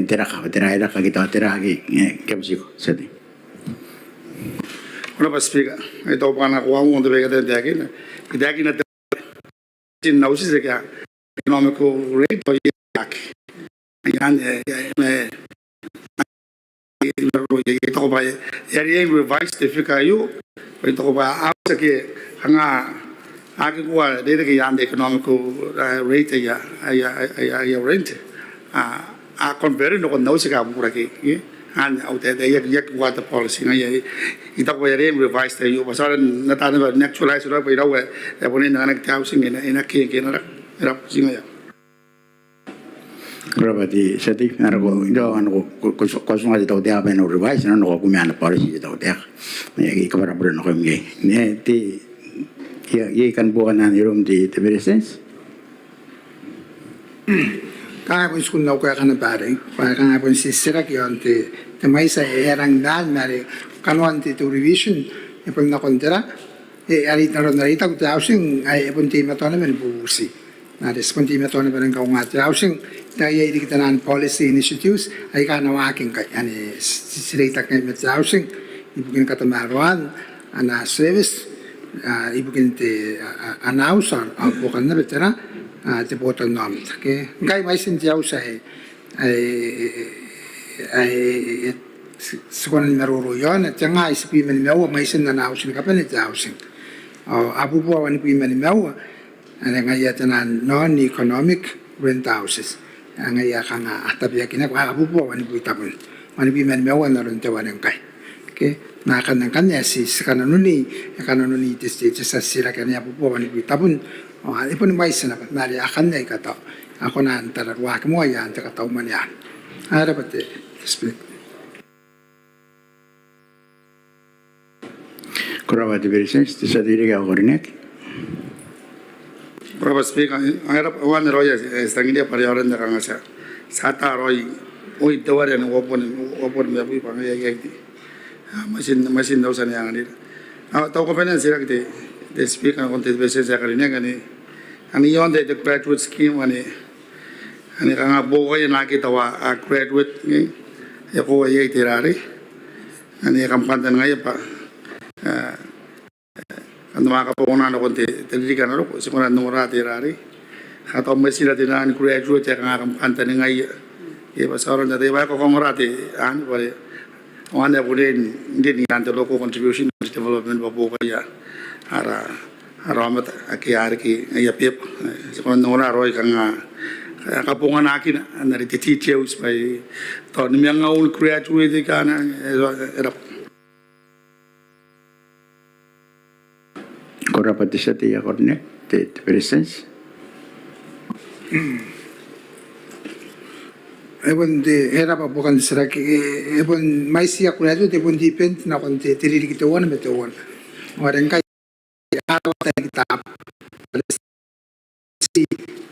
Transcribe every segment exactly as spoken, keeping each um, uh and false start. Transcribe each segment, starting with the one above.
te raka, te raka, te raka, te raka, e, ke bwa ti ko, tia tei. Ko rabwa Speaker, I taku bwa kanga ko a ongo n te bwai ae ko taekinna. I taekinna te tin na uti te economic rate ao e aki. Ian, e, e, e, e, e, I taku bwa e, e a riai n revise te figure aio, I taku bwa a uti ke kanga aki kua reitaki ian te economic, uh, rate aia, aia, aia, aia rent. A, a compare nakon au tia kabuburaki, e? Ao au taetae, e aki, e aki kua te policy, ngaia, e, I taku bwa e riai n revise te aio, bwa ti aonga n ata naba n actualize raoi bwa iraua ae bon anganaki te housing, e na, e na ke, ke e na raka, e raka, ti ngaia. Ko rabwa te tia tei, are ko, iraua anne ko, ko, ko, ko tuanga te tautaeka bwa e na revise, e na nako kumea ana policy te tautaeka. E, I kabwarabwara nakoim ngkai. N te, iai, iai kan buokan anne iroum te, te Beretitenti? Kanga bon tiku n au kaeka naba arei, bwa kanga bon ti titiraki iaon te, te mwaiti ae e rang n anne, ma are kanoan te, te revision, e bon nakon tera, e, are n aron are I taku te housing, ae e bon teimatoa naba ni bubuti. Ma are ti bon teimatoa naba ni kaunga te housing, tao iai riki taian policy initiatives aika a na waaki ngkai, anne ti, ti reitaki ngai ma te housing, ibukin katamaroan ana service, a, ibukin te, a, a, ana auti, a, buokan naba tera, a, te botannaomata. Ke ngkai mwaitin te auti ae, ae, ae, ae ti, ti kona ni maroro iaona, tenga itibwi ma nimaua mwaitin ana auti ni kabane te housing. Ao abubua wanibwi ma nimaua, are ngaia taian non-economic rent houses. Ngaia kanga a tabeakinaki, a, abubua wanibwi tabun, wanibwi ma nimaua n aron te ware ngkai. Ke, ma akanne, akanne ae ti, ti kananoni, e kananoni te, te, te tia titiraki anne, abubua wanibwi tabun. Ao e boni mwaiti naba, ma are akanne aika tao a kona n tararuaki moa ian te katau mwane anne. Ko rabwa te, te Speaker. Ko rabwa te Beretitenti, te tia tei riki ae karineaki. Ko rabwa Speaker, e, e rabwa, ao anne raoi ae ti tangiria bwa are aron ae kanga ti a, ti a ata raoi, oi te ware anne uabwi, uabwi ma uabwi bwa ngaia iai te, a, mwaitin, mwaitin auti ae anganira. Ao tao kabanean titiraki te, te Speaker nakon te Beretitenti ae karineaki anne, anne iaon te, te graduate scheme anne, anne kanga buokaia naake tao a graduate, e, e koaua iai te rarei. Anne kam kantaningaia bwa, e, kam na manga kabongana nakon te, te ririki ae na roko, ti kona n ongora te rarei. Ao tao mwaitin taian graduate ae kanga kam kantaningaia. E, bwa ti aonga n ataia bwa e kakaongora te, anne bwa are, ao anne bon riai n rin ian te local contribution to development bwa buokaia ara, ara aomata ake a riki aia beba. E, ti kona n ongora raoi kanga, e, kabonganakina, anne are te details bwa e, tao nimangaun graduate aika a na, e, e, e raba. Ko rabwa te tia tei ae karineaki, te, te Beretitenti. E bon te, e raba buokan te titiraki, e, e bon mwaiti ae graduate, e bon depend nakon te, te ririki teuana ma teuana. Ao are ngkai a raba te ririki tabu.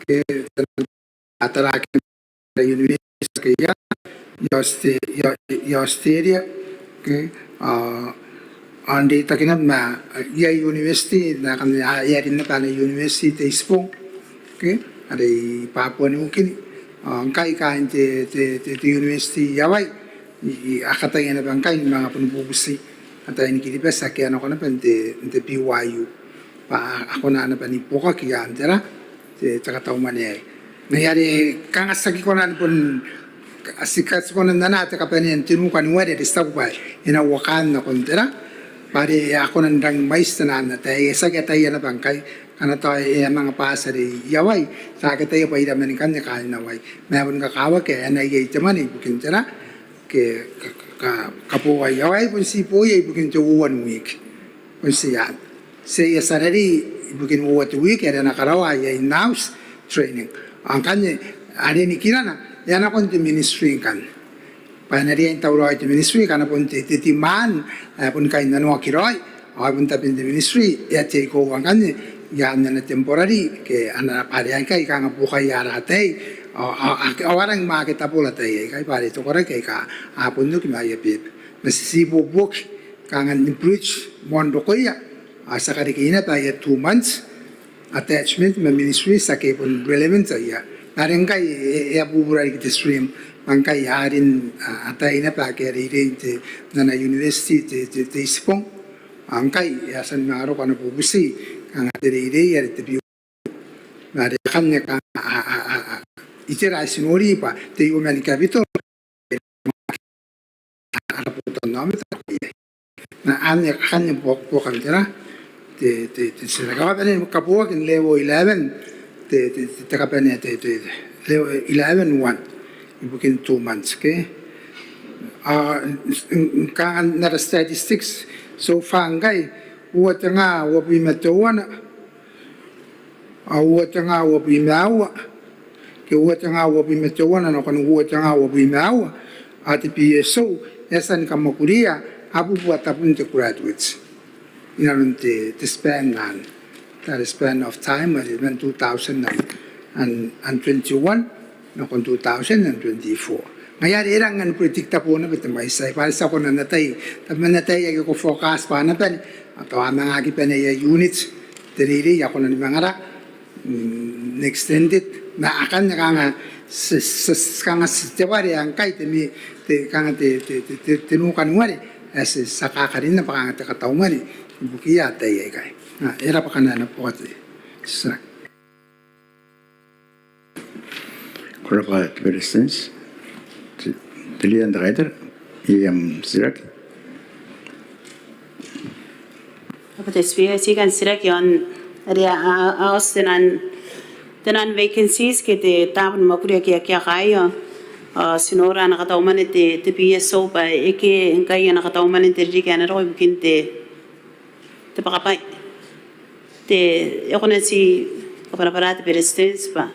Ke a taraaki n te university ke ia, i Australia, i Australia, ke, a, a n reitaki naba ma iai university, n aekan, a, iai naba ana university te Itibong, ke, are i Papua New Guinea, a, ngkai kaain te, te, te, te university i Hawaii, i, i, a kataia naba ngkai ni manga boni bubuti ataein Kiribati ake a nako naba n te, n te B Y U. Bwa a kona naba ni buokaki iaan tera, te, te katau mwane aei. Ngaia are kanga ti aki kona ni bon, ti aki kona n anaa te kabanea n te nuka ni ware are ti taku bwa e na uakaan nakon tera. Bwa are a kona n rangi ni mwaiti taian ataei, e tiaki ataia naba ngkai, ngkana tao e a manga bati are i Hawaii, ti aki ataia bwa iraman ikanne kaain Hawaii. Ma e boni kakawaki ae a na iai te mwane ibukin tera, ke ka, ka, ka, kabooai. Ao aei bon ti booia ibukin te uoua n wiki. Bon ti iaan. Ti a, ti a salary ibukin uoua te wiki, are a na karaoa aia in-house training. Ao ngkanne, are nikirana, e a nakon te ministry ngkanne. Bwa e na riai n tauraoi te ministry, ngkana bon te, te demand, e, bon kainnanoaki raoi, ao bon taben te ministry, e a take over ngkanne, iaan ana temporary, ke ana bwa are aikai kanga buokaia ara ataei, ao, ao, ao, ao a rangi ni marketable ataei aikai, bwa are te koraki aika a bon oki ma aia beba. Ma ti, ti ibuobuoki, kanga ni bridge moan rokoia, ao ti a karekei naba aia two months attachment ma ministries ake bon relevant aia. Ma are ngkai e, e a bubura riki te stream, Ngkai a rin, a, ataei naba ake a reirei n te, n ana university te, te, te Itibong. Ao ngkai e a tia ni manga roko ana bubuti kanga te reirei are te biu. Ma are akanne kanga a, a, a, a, itera ae ti nori bwa te human capital ara botannaomata. Ma anne akanne buokan tera te, te, te, te, te kabane ni kaboaki n level eleven, te, te, te, te kabane te, te, te level eleven one ibukin two months, okay? A, n, n, kanga n ara statistics so far ngkai, uoua tenga uabwi ma teuana, a, uoua tenga uabwi ma aua, ke uoua tenga uabwi ma teuana nakon uoua tenga uabwi ma aua, a, te P S O e a tia ni kamwakuria abubua tabun te graduates inanon te, te span anne, te span of time are man two thousand and, and, and twenty-one nakon two thousand and twenty-four. Ngaia are e rangi ni predictable naba te mwaiti aei bwa are ti a kona n atai, tabeman ataei ake ko forecast bwa a na bane, a tao a manga aki bane aia unit, te reirei a kona ni mangara, mm, extended, ma akanne kanga ti, ti, ti, kanga ti, te ware ae ngkai te mi, te, kanga te, te, te, te, te nuka ni ware ae ti, ti a kakarinna bwa kanga te katau mwane ibukiia ataei aikai. A, e raba kanga ana buoka te titiraki. Ko rabwa te Beretitenti. Te, te Leader n te Kaitara, iai am titiraki? Ko rabwa te Speaker, I kan titiraki iaon are a, a, a, tenan, tenan vacancies ke te tabo ni mwakuri ake, ake a kaaia. A, ti nora ana katau mwane te, te P S O bwa e ke ngkai ana katau mwane te ririki ae na roko ibukin te, te bwakabwai. Te, e kona n ti kabwarabwara te Beretitenti bwa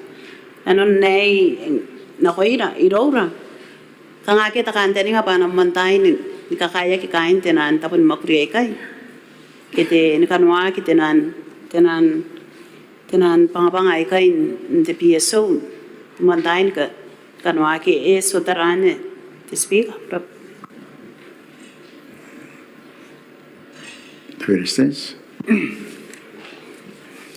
nanon aei nakoira, iroura, kanga akea te kantaninga bwa a na moantaai ni, ni kakaeaki kaain tenan tabo ni mwakuri aikai ke te, ni kanoaki tenan, tenan, tenan bwangabwanga aikai n te P S O, moantaai ni ka, kanoaki. E, ti otara anne te Speaker. Ko rabwa. Te Beretitenti.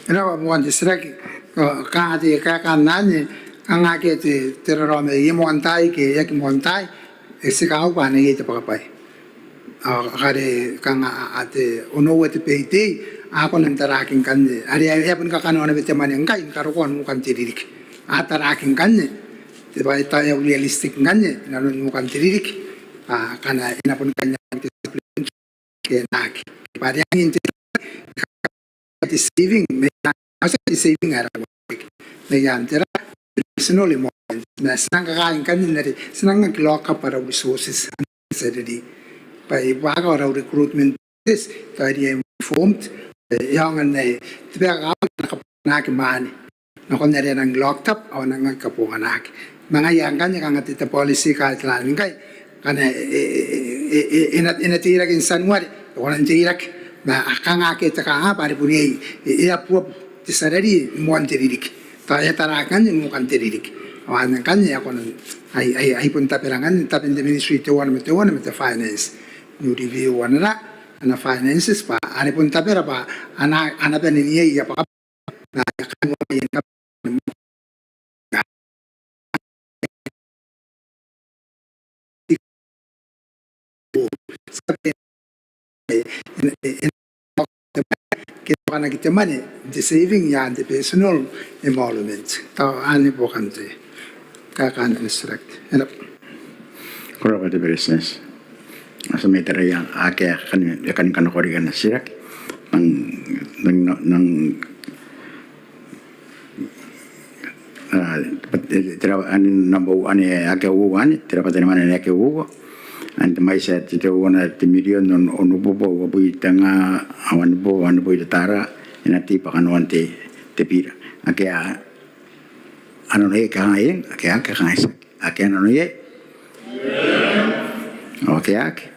E raba buokan te titiraki. Ao kanga te kaekaan anne, kanga akea te, te raraoma ae e moantaai ke e aki moantaai, e ti kaokaki bwa a na iai te bwakabwai. Ao are kanga a, a te onoua te payday a kona n taraaki ngkanne. Are e a bon kakanoa naba te mwane ngkai ni karokoa nukan te ririki. A taraaki ngkanne. Te bwai ae tao e realistic ngkanne, nanon nukan te ririki. A, kanga e na bon kanga te supplementary ke e na aki. Bwa are angin te, te saving, ma e a, a tia te saving ae rangi n waaki. Ma e a tera, additional emoluments. Ma ti nang kakaai ngkanne n are ti nang aki lock up ara resources, salary. Bwa e buakaka ara recruitment process, tao e riai n formed, e, e aonga n ae te bwai ae kakawaki a na kabonganaki mwane nakon are a nang locked up ao a nang aki kabonganaki. Ma ngaia ngkanne kanga te, te policy guideline ngkai, kanga e, e, e na, e na teirake n Tianuare, e kona n teirake. Ma kanga akea te kanga bwa are bon iai, e, e a buabu te salary ni moan te ririki. Tao e a taraaki ngkanne nukan te ririki. Ao anne ngkanne a kona n, ai, ai, ai bon tabera ngkanne, taben te ministry teuana ma teuana ma te finance. N review-ana, ana finances bwa are bon tabera bwa a na, a na bane n iai aia bwaka ke te bwakanaki te mwane n te saving i aan te personal emolument. Tao anne buokan te kaekaan te titiraki. E raba. Ko rabwa te Beretitenti. Ao ti a manga taraia akea, akea ae kan, ae kan kanakoa riki ana titiraki. Nang, nang, nang, a, te raba, anne namba, anne ake uoua, anne te rabwata ni mwane ake uoua. Anne te mwaiti ae te, teuana te mirion onobubua uabwi te nga wanibubua wanibwi te tara, e na tei bwa kanoan te, te bira. Akea a nano iai? Kanga eng, akea, akea, kanga itiaki. Akea a nano iai? Ao akea, akea.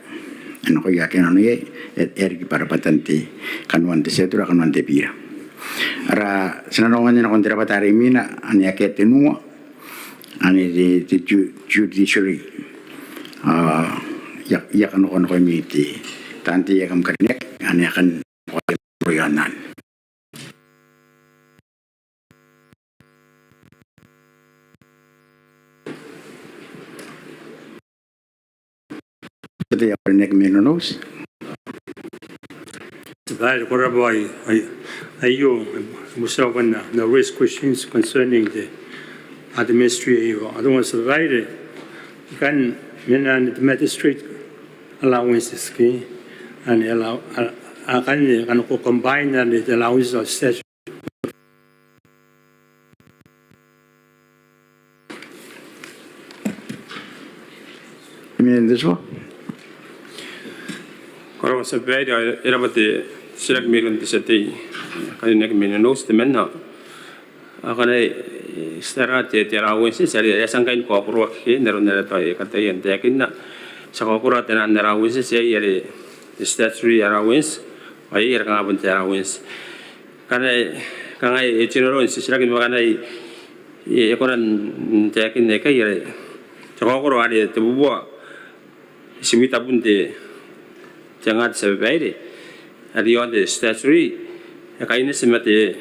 E nakoia ake a nano iai, e, e riki bwa rabwatan te, kanoan te schedule, kanoan te bira. Ara, ti na nako ngkanne nakon te rabwata are imwina, anne akea tenua, anne te, te ju-, judiciary. A, I a, I a kanakoa nakoimi te, taan tei ae kam karineaki, anne ae kan, ko rabwa. Ianan. Te tia babaire, ko rabwa. Aio, I was going to raise questions concerning the administrative, otherwise, te tia babaire, ikanne mena n te magistrate allowances ke, and allow, akanne ngkana ko combine n te allowances of statutory. Minita. Ko rabwa te tia babaire, e rabwa te titiraki mairoun te tia tei ae karineaki mai Nonouti. Temanna, akana e titirakinaki te allowances are e a tia ngkai ni kaokoroaki n aron are e kataia n taekinna. Ti a kaokoroa taian allowances, iai are statutory allowance ao iai are kanga bon te allowance. Kanga e, kanga e general n titiraki ma kanga e, e kona n taekinna ikai are ti a kaokoroa are tebubua itibwi tabun te tenga, te tia babaire, are iaon te statutory, e kaineti ma te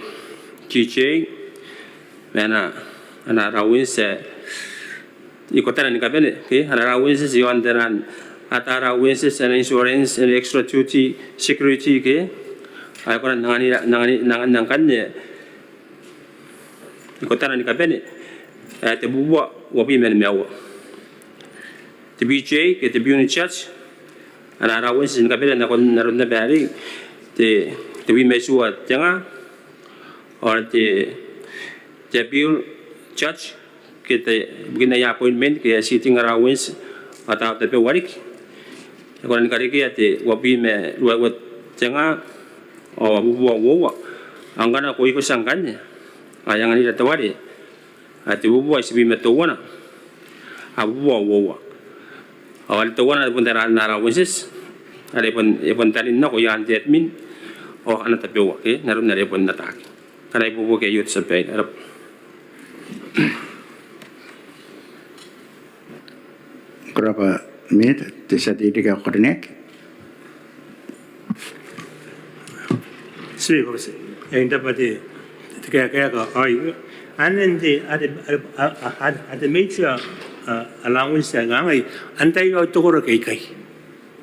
T J ma ana, ana allowance ae ikotana ni kabane ke, ana allowances iaon taian ata allowances, ana insurance, ana extra duty security ke, ae e kona n anganira, n anganira ngkanne ikotana ni kabane ae tebubua uabwi ma nimaua. Te P J ke te puisne judge, ana allowances ni kabane nakon aron naba arei, te, tebwi ma itiua te tenga, ao te, te appeal judge ke te, ibukin aia appointment ke aia sitting allowance, ao tabeua riki. E kona ni karekea te uabwi ma ruaiwa te tenga ao abubua uoua. Ao ngkana ko ikotia ngkanne, ao e anganira te ware ae tebubua itibwi ma teuana abubua uoua. Ao are teuana are bon taian allowances are e bon, e bon tarin nako iaan te admin ao ana tabeua ke, n aron are e bon ataaki. Kanga ibuobuoki aio, te tia babaire. E rabwa. Ko rabwa minita. Te tia tei ae karineaki. Tia babaire, ko rabwa te, te kaeka, kaeka aio. Anne te, are, are, are, are te major, uh, allowance ae kangai, antai ae te koraki aikai.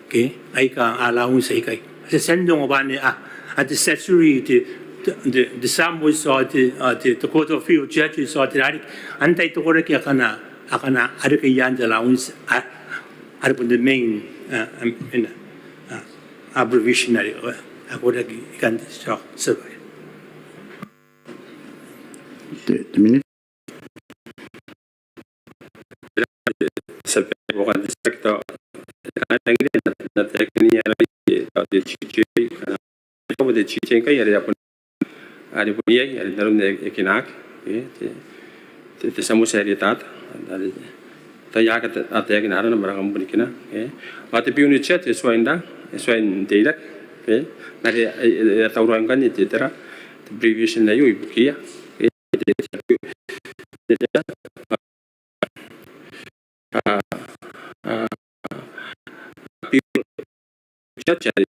Ke, aika allowance aikai. Ti a tia n ongo bwa anne, a, a te statutory, te, te, te, te SAMWOS, ao te, ao te, te Court of Appeal judges, ao te rariki. Antai te koraki akana, akana a reke iaan te allowance, a, are bon te main, a, a, a, a provision are, a, a koraki ikanne, tia, tia babaire. Te, te minita. Tia babaire, ko kan te sector. Kanga e tangiria n, n taekinna iai are te, te T J, kanga te T J ngkai are a bon, are bon iai, are n aron are e kinaaki, e, te, te, te SAMWOS are e tata, are tao I aki ataaki n arana ma are kam bon kinaaki, e. Ao te puisne judge e tuai n ra, e tuai n teirake, e. N are e, e, e tauraoi ngkanne te, tera, te provision aio ibukiia, e. A, a, appeal judge are,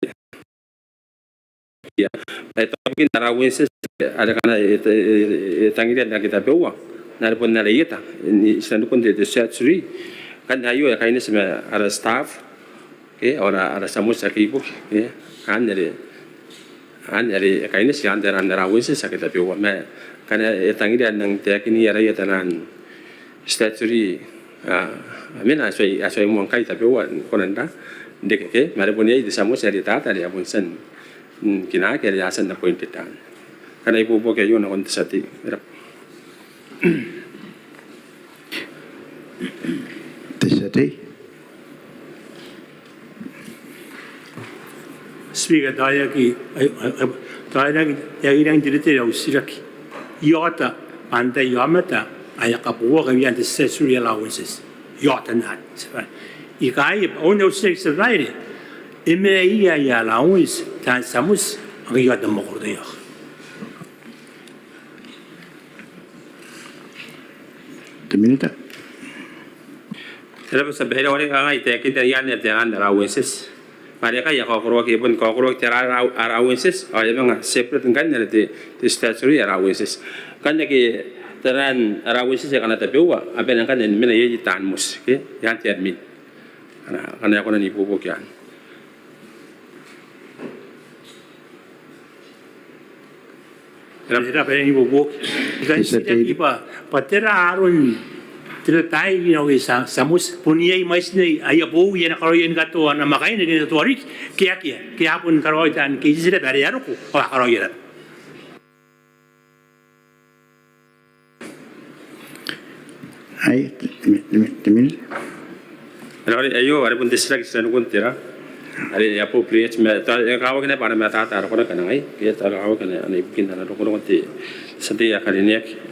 ia, e taekinna allowances are kanga e, e, e tangiria n aki tabeua n are bon are i eta, n, i tinanikun te, te statutory. Ngkanne aio e kaineti ma ara staff, ke, ao ara, ara SAMWOS ake ibukin, ke, anne are, anne are e kaineti iaan taian allowances ake tabeua. Ma kanga e tangiria n nang taekin iai ara, iai taian statutory, a, a mena, a tuai, a tuai moa ngkai tabeua, kona n ra, n reke, ke, ma are bon iai te SAMWOS are tata are a bon tia n, mm, kinaaki are a tia n appoint-ina. Kanga ibuobuoki aio nakon te tia tei. E rabwa. Te tia tei. Speaker, tao I aki, I, I, I, tao I aki, I aki rangi n teretere au titiraki. I ota bwa antai aomata ae a kabooaki iaan te statutory allowances. I ota n anne. Ikai, au titiraki, tia babaire. E mena ia aia allowance taan SAMWOS ake i aon te mwakoro aio? Te minita. E rabwa tia babaire, ao are kanga I taekinna iai anne taian allowances. Ma are ngkai a kaokoroaki, e bon kaokoroaki tera allow-, allowances, ao e a manga separate ngkanne are te, te statutory allowances. Ngkanne ke taian allowances akana tabeua, a bane ngkanne ni mena iai taan moti, ke, iaan te admin. Ngkana, ngkana e kona n ibuobuoki anne. E rab'a, e rab'a n ibuobuoki. I kan titiraki bwa, bwa tera aron te babaire n aia tia, tia moti, bon iai mwaitin aia bowi ae a na karaoia ni katoa namwakaina ke n katoa riki, ke akea, ke a bon karaoi taan keiti are a roko ao a karaoia naba. Ai, te, te, te, te Minita. Are, are aio, are bon te titiraki tia nakon tera. Are e appropriate ma, tao e kakawaki naba ana matata are ko na kangai. Ke tao e kakawaki ana, ana ibukin ana rongorongo te tia tei ae karineaki.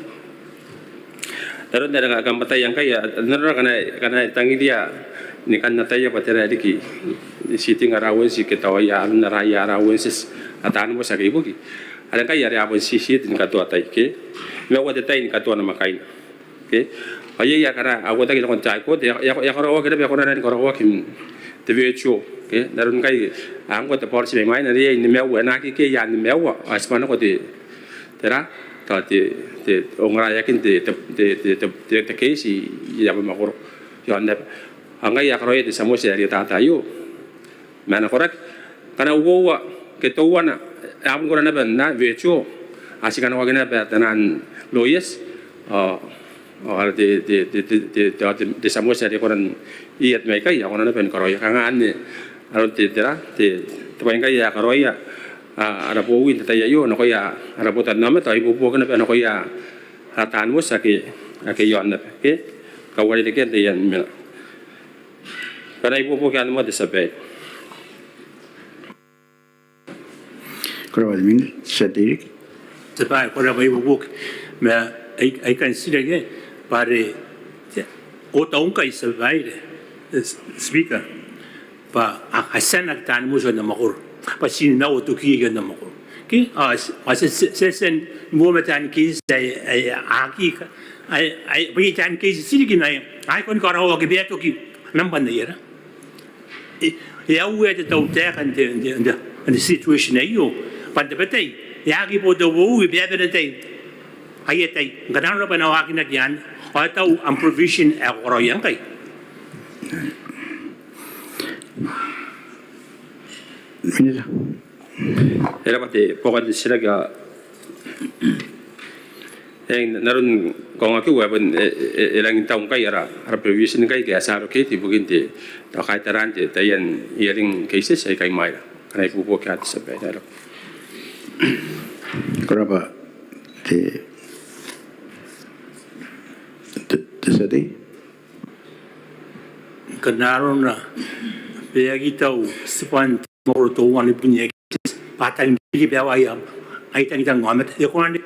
N aron are kam ataia ngkai, a, n aron ngkana, ngkana e tangiria ni kan ataia bwa tera riki sitting allowance ke tao aia, aron ara aia allowances a taan moti ake ibuki. Are ngkai are a bon tiiti ni katoa tai, ke? Nimaua te tai ni katoa namwakaina. Ke? Ao iai, iai akana a uotaki nakon te High Court, e a, e a, e a karaoaki naba, e a kona naba ni karaoaki n te virtual, ke? N aron ngkai, a, ngkoa te policy mai mwaina, are iai nimaua, e na aki ke iai nimaua, ao tibwa nako te, tera, tao te, te ongaraeakin te, te, te keiti i, i abamwakoro. Iaon naba. Ao ngkai a karaoia te tia moti are e tata aio. Ma ana koraki, ngkana uoua ke teuana, a bon kona naba n virtual, a tia kanakoaki naba taian lawyers, ao, ao ara te, te, te tia moti are e kona n iai mai ikai, a kona naba ni karaoia. Kanga anne aron te, tera, te, te bwai ngkai ae a karaoia, a, ara bowi n te tai aio nakoia ara botannaomata, ao ibuobuoki naba nakoia ara taan moti ake, ake iaon naba, ke? Kauarerekea n taian mena. Ngkana ibuobuoki anne moa te tia babaire. Ko rabwa te Minita, tia tei riki. Te tia babaire, ko rabwa ibuobuoki. Ma ai, ai kan titiraki bwa are, te, o tao ngkai tia babaire, e, Speaker, bwa a, a tia n aki taan moti iaon te mwakoro. Bwa ti nimaua toki iaon te mwakoro. Ke, a, a tia, tia, tia, tia n uoua ma taan keiti ae, ae, aki, ae, ae, bwa iai taan keiti ti riki ma ae a aki kona ni karaoaki bwa a toki nambwan aia, e, e a uea te tautaeka n te, n te, n te, n te situation aio. Bwa n tabetai, e aki bo te bowi bwa e a bane tai. Aia tai, ngkana arona bwa e na waakinaki anne, ao e tau am provision ae ko karaoia ngkai. Minita. E rab'a te buokan te titiraki. Eng, n aron kaongoakiu ae bon, e, e, e rangi n tau ngkai ara, ara provision ngkai ke a tia allocate ibukin te, tao kaitaraan te, taian hearing cases aikai mai ira. Ngkana ibuobuoki anne te tia babaire. Ko rabwa te, te, te tia tei. Ngkana arona bwa e aki tau tibwan te mwakoro teuana ibukin aia keiti, bwa a tangiraki bwa aia, aia tangitang aomata. E kona n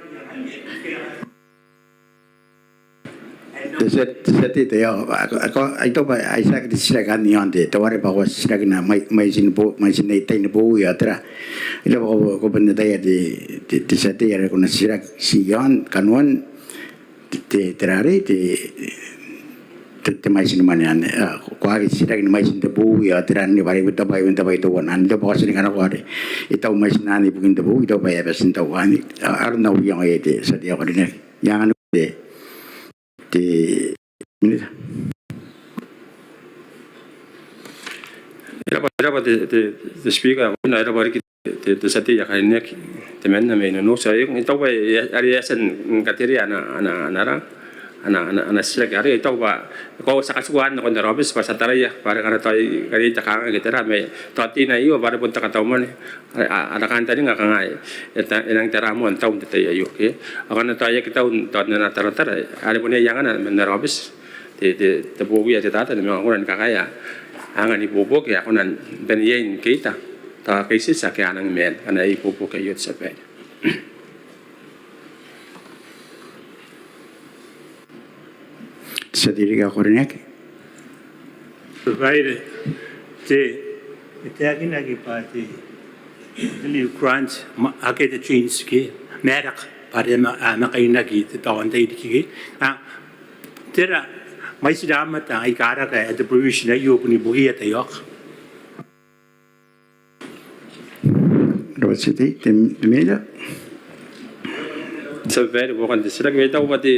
te tia, te tia tei, te, ao, ao, ao, I taku bwa ai tiaki te titiraki anne iaon te, teuare bwa ko titirakina mwai, mwaitin bo, mwaitin aia tai ni bowi ao tera. I taku bwa ko, ko bon ataia te, te, te tia tei are ko na titiraki ti iaon kanoan te, te, tera arei, te, te, te mwaitin mwane anne, a, ko aki titiraki ni mwaitin te bowi, a, tera anne, bwa are, te bwai, te bwai teuana anne, te bwai ko a tia ni kanakoa are e tau mwaitin anne ibukin te bowi, te bwai ae bati n tau anne, a, aron au iango aei te tia tei ae karineaki. I angan te, te Minita. E rab'a, e rab'a te, te, te Speaker, ao e rab'a riki te, te tia tei ae karineaki temanna mai Nonouti. Ao I taku bwa are e a tia ni katerea ana, ana, ana, ana, ana titiraki arei, I taku bwa ko a tia ni katikua anne nakon ara aobiti bwa ti a taraia bwa are ngkana tao e kariaia te kanganga ke tera ma tao te tai aio bwa are bon te katau mwane are a, a, ara kantaninga kanga e, e ta, e nang tara moa n tau n te tai aio, ke? Ao ngkana tao e aki tau n, tao n ana taratara, are bon iai angana man ara aobiti te, te, te bowi ae te tata, ni manga kona ni kakaea angan ibuobuoki ae kona n bane iai n keita tao cases ake a nang maan, ngkana iai ibuobuoki aio te tia babaire. Te tia tei riki ae karineaki. Te tia babaire, te, e taekinaki bwa te, te leave grant, ma, akea te change ke, marak, bwa are ma, a, makainaki te tao n tai riki ke. A, tera mwaitira aomata aika a raka ae te provision aio bon ibukiia taiaoka? Te tia tei, te, te Minita. Te tia babaire, buokan te titiraki, ma I taku bwa te,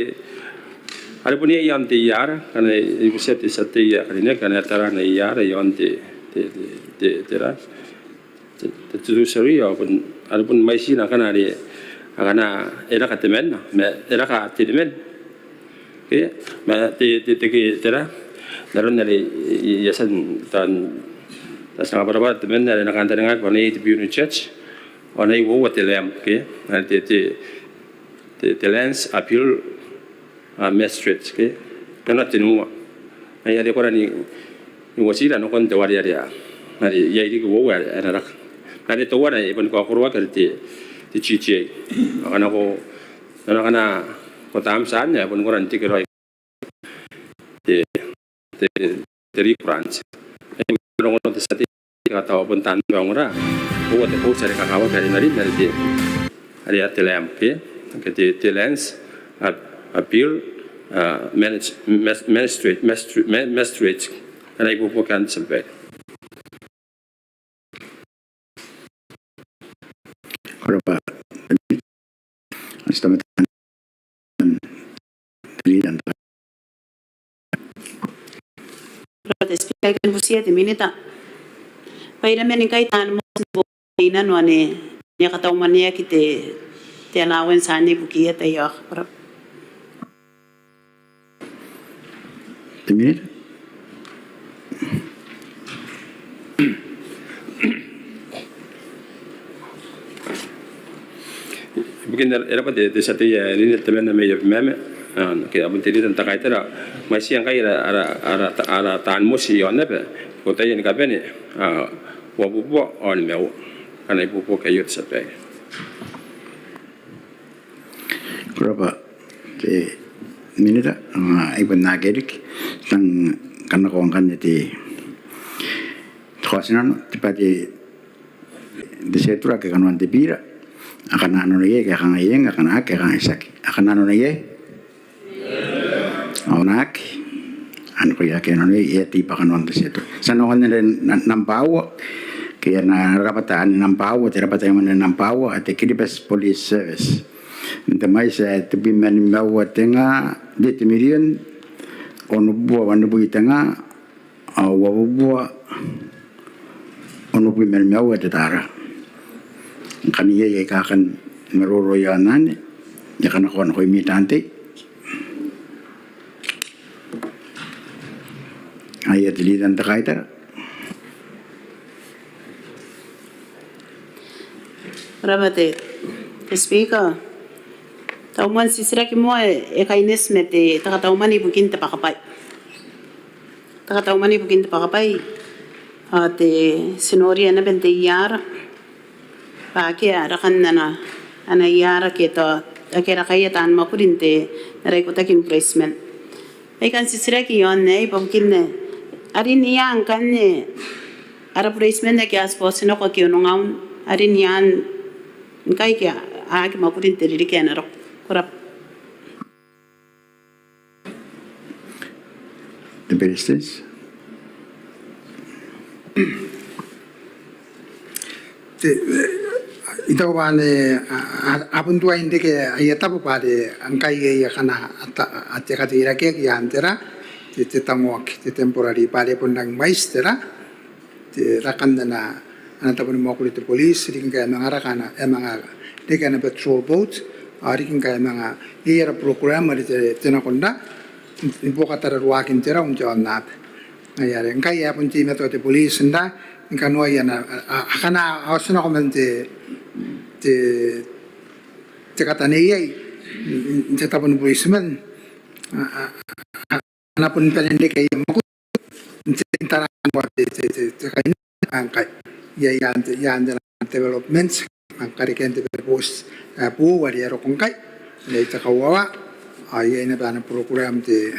are bon iai iaon te iara, ngkana I butia te tia tei ae karineaki, ngkana e tara ana iara iaon te, te, te, te, te ra, te, te, te treasury, ao bon, are bon mwaitina ngkana are, ngkana e raka temanna, ma e raka teniman. Ke, ma te, te, te, ke, te ra, n aron are I, I, I a tia n, taan, taan kabwarabwara temanna are e na kantaningaaki bwa e na iai te Puni Church, ao e na iai uoua te LAMP, ke, are te, te, te, te Lands Appeal, a, Magistrate, ke, nanona tenua. Ai are e kora ni, ni uotira nakon te ware are, are iai riki uoua are, are e na raka. Are teuana e boni kaokoroaki are te, te G T A. Ngkana ko, ngkana ko tia n anne, e boni kora n tikiraoi te, te, te ri branch. Ai rongorongon te tia tei, e katauaki bon taan ongora. Uoua te post are kakawaki are i marin are te, are te LAMP, ke? Ke te, te Lands Ap-, Appeal, a, Manage-, Mas-, Magistrate, Magistr-, Ma-, Magistrate. Ana ibuobuoki anne te tia babaire. Ko rabwa. Te Leader n te Kaitara. Ko rabwa te Speaker, I kan butiia te Minita bwa e rang man ngkai taan moan te botaki n aron anne, e a katauaki te, te allowance anne ibukiia taiaoka. Ko rabwa. Te Minita. Ibukin, e rabwa te, te tia tei ae rineaki temanna mai Abemama, a, ke a bon te Leader n te Kaitara, mwaitiia ngkai ara, ara, ara, ara taan moti i aonnaba, ko ataia ni kabane, a, uabubua ao nimaua. Ana ibuobuoki aio te tia babaire. Ko rabwa te Minita, a, I bon aki riki, tang kanakoa ngkanne te, te kaotinano, te bwai te, te schedule ake kanoan te bira, akana nano iai, ke kangai eng, akana aki, kangai tiaki. Akana nano iai? Ao ngkana aki, a nakoia ake nano iai, e a tei bwa kanoan te schedule. Ti a nakon are na-, nambwa aua, ke ana rabwata anne nambwa aua, te rabwata ae imwain nambwa aua, te Kiribati Police Service. N te mwaiti ae tebwi ma nimaua te nga, te, te mirion, onobubua wanibwi te nga, ao uabubua onobwi ma nimaua te tara. Ngkana iai aika a kan maroro i aon anne, I a kanakoa nakoimi taan tei. Aia te Leader n te Kaitara. Ko rabwa te, te Speaker. Tau moan titiraki moa e, e kaineti ma te, te katau mwane ibukin te bwakabwai. Te katau mwane ibukin te bwakabwai, a, te, ti noria naba n te iara bwa akea rakan ana, ana iara ke tao akea rakaia taan mwakuri n te, n ara ikotaki ni bureitiman. Ai kan titiraki i aon aei, bwa bukin ae a rin ia ngkanne ara bureitiman ake a tibwa otinako ake onongaun, a rin ia ngkai ke a aki mwakuri n te ririki ae na roko. Ko rabwa. Te Beretitenti. Te, I taku bwa anne a, a, a bon tuai n reke aia tabo bwa are ngkai iai akana a ta-, a te kateirakeaki i aan te ra, te, te tangoaki, te temporary, bwa are bon rangi mwaiti te ra, te rakan ana, ana tabo ni mwakuri te police, riki ngkai e a manga raka ana, e a manga reke ana patrol boat, ao riki ngkai e a manga iai ara program are te, te nakon ra, ni buoka tararuaakin te rau n te aonnaba. Ai are ngkai e a bon teimatoa te police n ra, ni kanoai ana, a, a, akana a otinako man te, te, te kataneiai n te tabo ni bureitiman, a, a, a, a na bon bane n reke aia mwakuri n te, n taraan bwa te, te, te, te kainnano ngkai. Iai, iai, iai, iai development, ngkai karekean te bwai post, e, boou are e a roko ngkai, iai te kauawa, ao iai naba ana program te,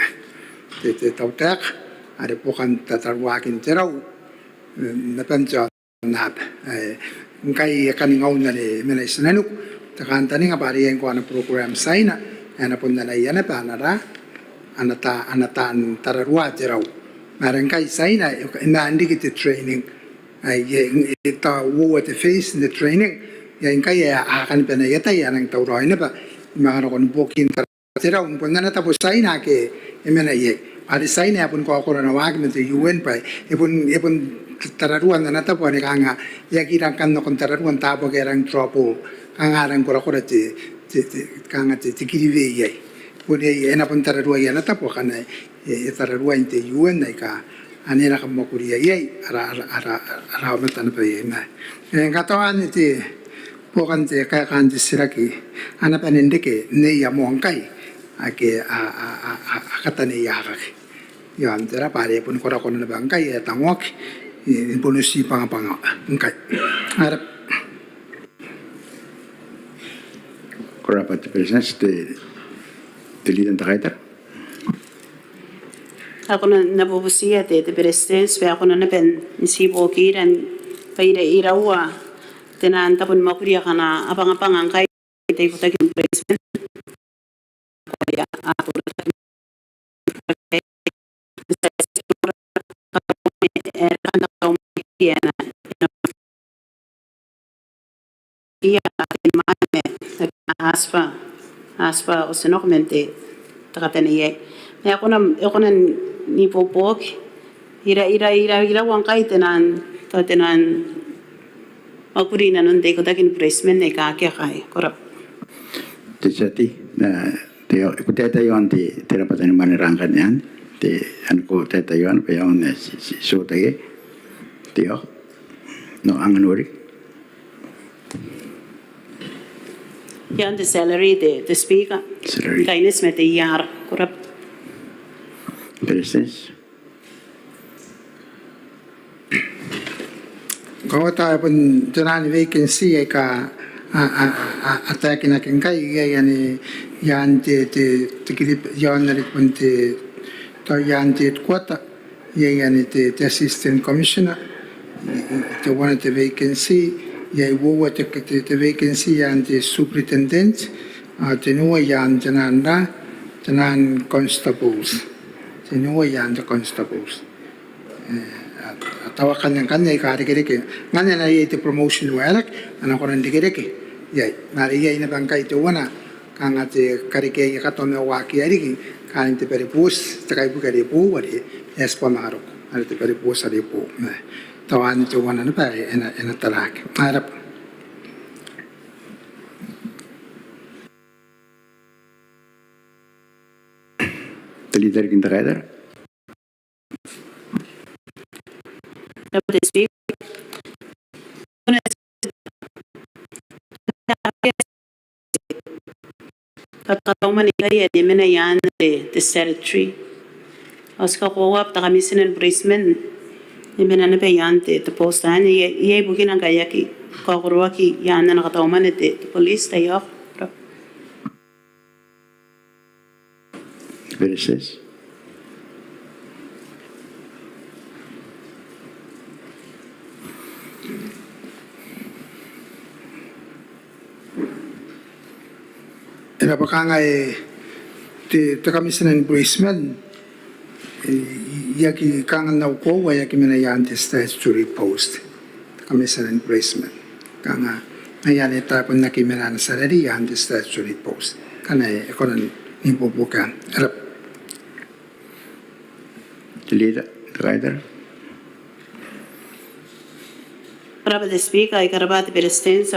te, te tautaeka are buokan tararuaakin te rau, e, naba n te aonnaba. E, ngkai e kaningaun are e mena i tinaniku, te kantaninga bwa are iai ngkoa ana program Tiaina, e, ana bon anaia naba ana ra, ana ta-, ana taan tararua te rau. Ma are ngkai Tiaina, e, e maan riki te training. Ai, e, e, tao uoua te phase n te training. Iai ngkai e a kani bane aia tai, a nang tauraoi naba ni manga nakon buokin tara te rau, bon ana tabo Tiaina ake e mena iai. Are Tiaina e bon kaokoro ana waaki ma te U N bwa e bon, e bon tararuan ana tabo ane kanga e aki rang kan nakon tararuan taabo ake e rang trouble, kanga a rang korakora te, te, te, kanga te, te kiriwe iai. Bon iai, e na bon tararuai ana tabo akana e, e tararuain te U N aika ane e na kamwakuria iai ara, ara, ara, ara aomata naba iai. Ma e, ngkana tao anne te buokan te kaekaan te titiraki, a na bane n reke nei ao moa ngkai ake a, a, a, a, a kataneiakaki. Iaon te raba are e bon korakora naba ngkai, e tangoaki, e, e bon uti bangabanga ngkai. Ara Ko rabwa te Beretitenti, te, te Leader n te Kaitara. Ao ko na, N na bubutiia te, te Beretitenti bwa e kona naba n tibwaia iran bwa iraua te naan tabo ni mwakuri akana a bangabanga ngkai n te ikotaki ni bureitiman. Ia, te mwane, aspa, aspa, o senok mente, takatane iai. E kona, e kona n ibuobuoki ira, ira, ira, iraua ngkai te naan, tao te naan mwakuri inanon te ikotaki ni bureitiman aika akea ngkai. Ko rabwa. Te tia tei, na, te, ko taetae iaon te, te rabwata ni mwane rangkan ian, te, ane ko taetae iaon, bwa iaon, e, ti, ti, ti oota iai. Te, no, anganori. Iaon te salary, te, te Speaker. Salary. Kaineti ma te iar, ko rabwa. Beretitenti. Ko rabwa. Tao bon te naan vacancy aika a, a, a, a taekinaki ngkai, iai anne, ian te, te, te kirip, iaon are bon te, tao ian te headquarter, iai anne te, te Assistant Commissioner, teuana te vacancy, iai uoua te, te, te vacancy ian te Superintendent, ao tenua ian te naan ra, te naan constables. Tenua ian te constables. E, a, a tao akanne ngkanne aika a irekereke. Ngkanne a na iai te promotion waerake, a na kona n irekereke. Iai, ma are iai naba ngkai teuana, kanga te karekeaia katoa ma waaki ae riki, kaain te bwai are booti, te kaibuke are boou are, e a tibwa manga roko, are te bwai are booti are boou. Ma tao anne teuana naba are e na, e na taraaki. Ko rabwa. Te Leader n te Kaitara. Te Speaker. Te katauman ngkai e mena ian te, te statutory. Ao ti kakoaua bwa te Commissioner ni bureitiman e mena naba ian te, te post anne, iai, iai bukina ngkai e aki kaokoroaki ian ana katauman te, te police, taiaoka. Beretitenti. E rabwa. Kanga e, te, te Commissioner ni bureitiman, e, e aki, kanga n au koaua e aki mena ian te statutory post. Commissioner ni bureitiman. Kanga, ngaia anne tao bon aki mena ana salary ian te statutory post. Kanga e kona n ibuobuoki anne. E rabwa. Te Leader n te Kaitara. Ko rabwa te Speaker, ao ko rabwa te Beretitenti.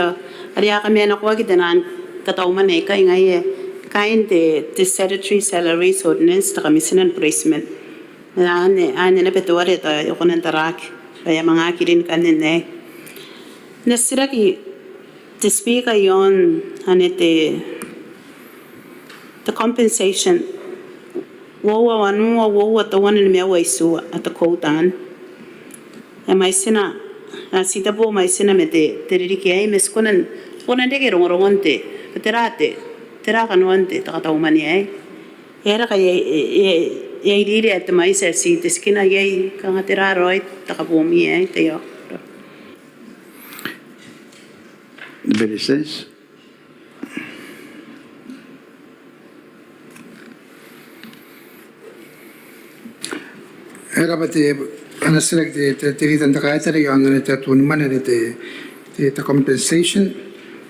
Are a kamanakoaki te naan katauman aikai ngaia kaain te, te statutory salaries ordinance, te Commissioner ni bureitiman. Anne, anne naba teuare tao e kona n taraaki bwa e a manga aki rin ngkanne. N na titiraki te Speaker iaon anne te, te compensation. Uoua wanua, uoua teuana nimaua itiua, a te code anne. E mwaitina, a titebo mwaitina ma te, te ririki aei, ma ti kona n, kona n reke rongorongon te, bwa tera te, tera kanoan te, te katauman aei. E raka e, e, e, e iriiri ae te mwaiti ae ti, te tikina iai, kanga tera raoi te kabomi aei, taiaoka. Beretitenti. E rabwa te, ana titiraki te, te, te Leader n te Kaitara iaon anne te atun mwane anne te, te, te compensation.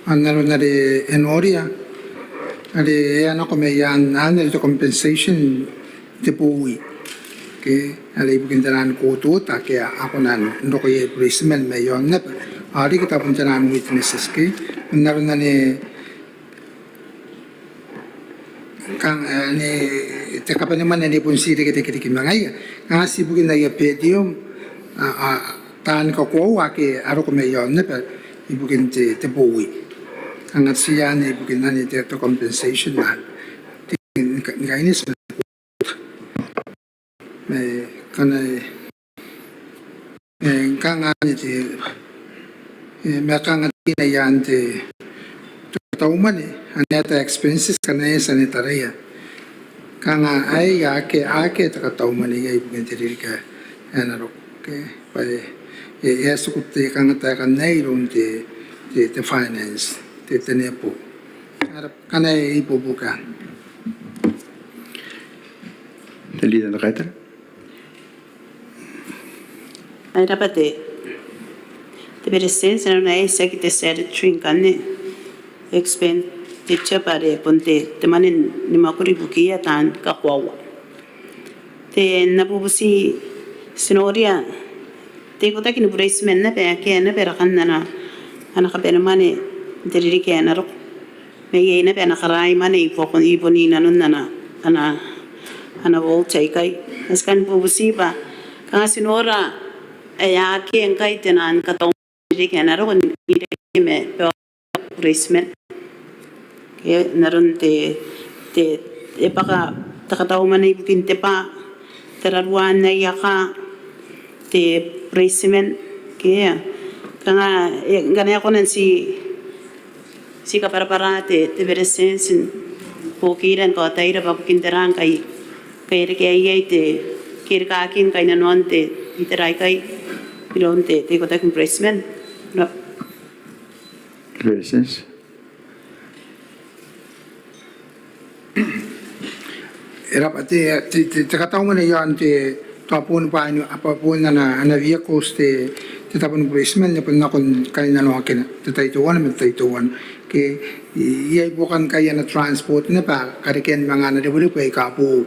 Ao n aron are e noria, are e a nako mai iaan anne are te compensation te bowi. Ke are ibukin taian kootota ake a kona n roko iai bureitiman mai aon aba ao riki tabun taian witnesses ke n aron anne. Kanga anne te kabanemwane anne bon ti reke te rikirake ma ngaia kanga ti ibukin aia per diem a taan kakoaua ake a roko mai aon aba ibukin te bowi. Kanga ti anne ibukin anne te compensation ma te ni kaineti ma te kootota. Kanga e kanga anne te ma kanga te iaan te kataumwane anne a ta expenses kanga e tia n taraia. Kanga aei ake ake te kataumwane iai ibukin te ririki ae na roko ke bwa e e a tiku te kanga taekan aei iroun te te finance te te nebo. Kanga e ibuobuoki anne. Te Leader n te Kaitara. Ai raba te Beretitenti, nanona ae tiaki te statutory ngkanne expenditure bwa are bon te mwane ni mwakuri ibukiia taan kakoaua. Te n na bubuti ti noria te ikotaki ni bureitiman naba akea naba rakan ana ana kabanemwane n te ririki ae na roko. Ma iai naba ana karaimwane i bon i nanon ana ana ana vault aikai. Ti kan bubuti bwa kanga ti nora ae akea ngkai te naan kataumwane n te ririki ae na roko n iremwe ma bureitiman. Ke n aron te te e bwaka te kataumwane ibukin te bwa tararuaan aia kaa te bureitiman ke kanga ngkana e kona n ti ti kabwarabwara te te Beretitenti n buokira ni kaotaira bwa bukin tera ngkai ngkai e reke iai te kerikaakin kainnanoan te itera aikai iroun te te ikotaki ni bureitiman. Raba. Beretitenti. E raba te te te kataumwane iaon te tao bon bwaai ni a bwa bon ana ana vehicles te te tabo ni bureitiman e bon nakon kainnanoakina te tai teuana ma te tai teuana. Ke iai buokan ngkai ana transport naba karekean manga ana rebwerebwe aika boou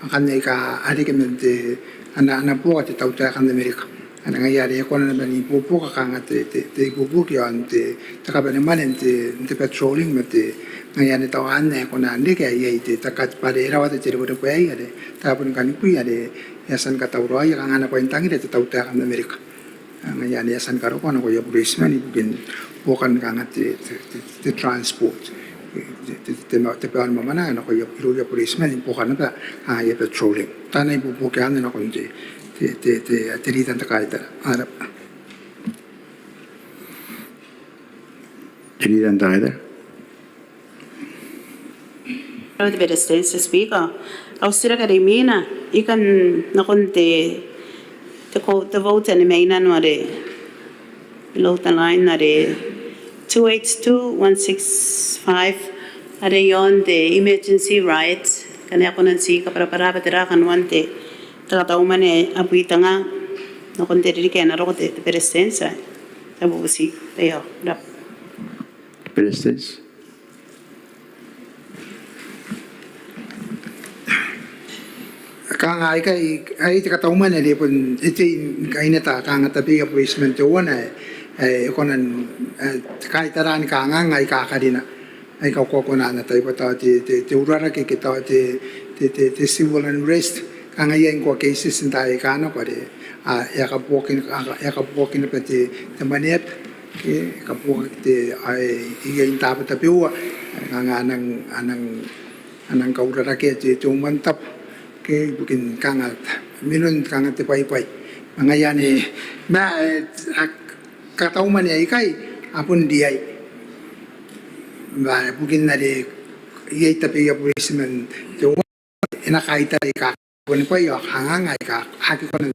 akanne aika a reke man te ana ana buoka te tautaeka n Amerika. Ngaia are e kona naba n ibuobuoki kanga te te te ibuobuoki iaon te te kabanemwane n te n te patrolling ma te ngaia anne tao anne e kona n reke ae iai te takat bwa are e rawata te rebwerebwe aei are taabo ni kanikui are e a tia ni katauraoia kanga ana bwaintangira te tautaeka n Amerika. Ngaia anne e a tia ni karokoa nakoia bureitiman ibukin buokan kanga te te te te transport te te te te bwai ni mwamwananga nakoia irouia bureitiman ibukin naba aia patrolling. Tao e na ibuobuoki anne nakon te te te te te Leader n te Kaitara. Ko raba. Te Leader n te Kaitara. Ko raba te Beretitenti. Speaker, au titiraki are imwina I kan nakon te te ko te vote anne mai nano are below the line are two eight two one six five are iaon te emergency rights. Ngkana e kona n ti kabwarabwara bwa tera kanoan te te kataumwane ae a bwitanga nakon te ririki ae na roko te te Beretitenti. Te bubuti aio. Raba. Beretitenti. Kanga aikai ae te kataumwane are bon e tei n kaineta kanga tabeia bureitiman teuana ae e kona n ae te kaitara ni kanganga aika karina aika ko kona n ataia bwa tao te te te urarake ke tao te te te te civil unrest. Kanga iai ngkoa cases n taai aika nako are a e a kabuokaki e a kabuokaki naba te te mwaneaba ke e kabuokaki te ae iai n taabo tabeua kanga a nang a nang a nang kaurarakea te te umwantabu ke ibukin kanga mwinon kanga te bwaibwai. Ma ngaia anne ma e a kataumwane aikai a bon riai bwa ibukin are iai tabeia bureitiman teuana e na kaitara aika boni bwai ao kanganga aika aki kona n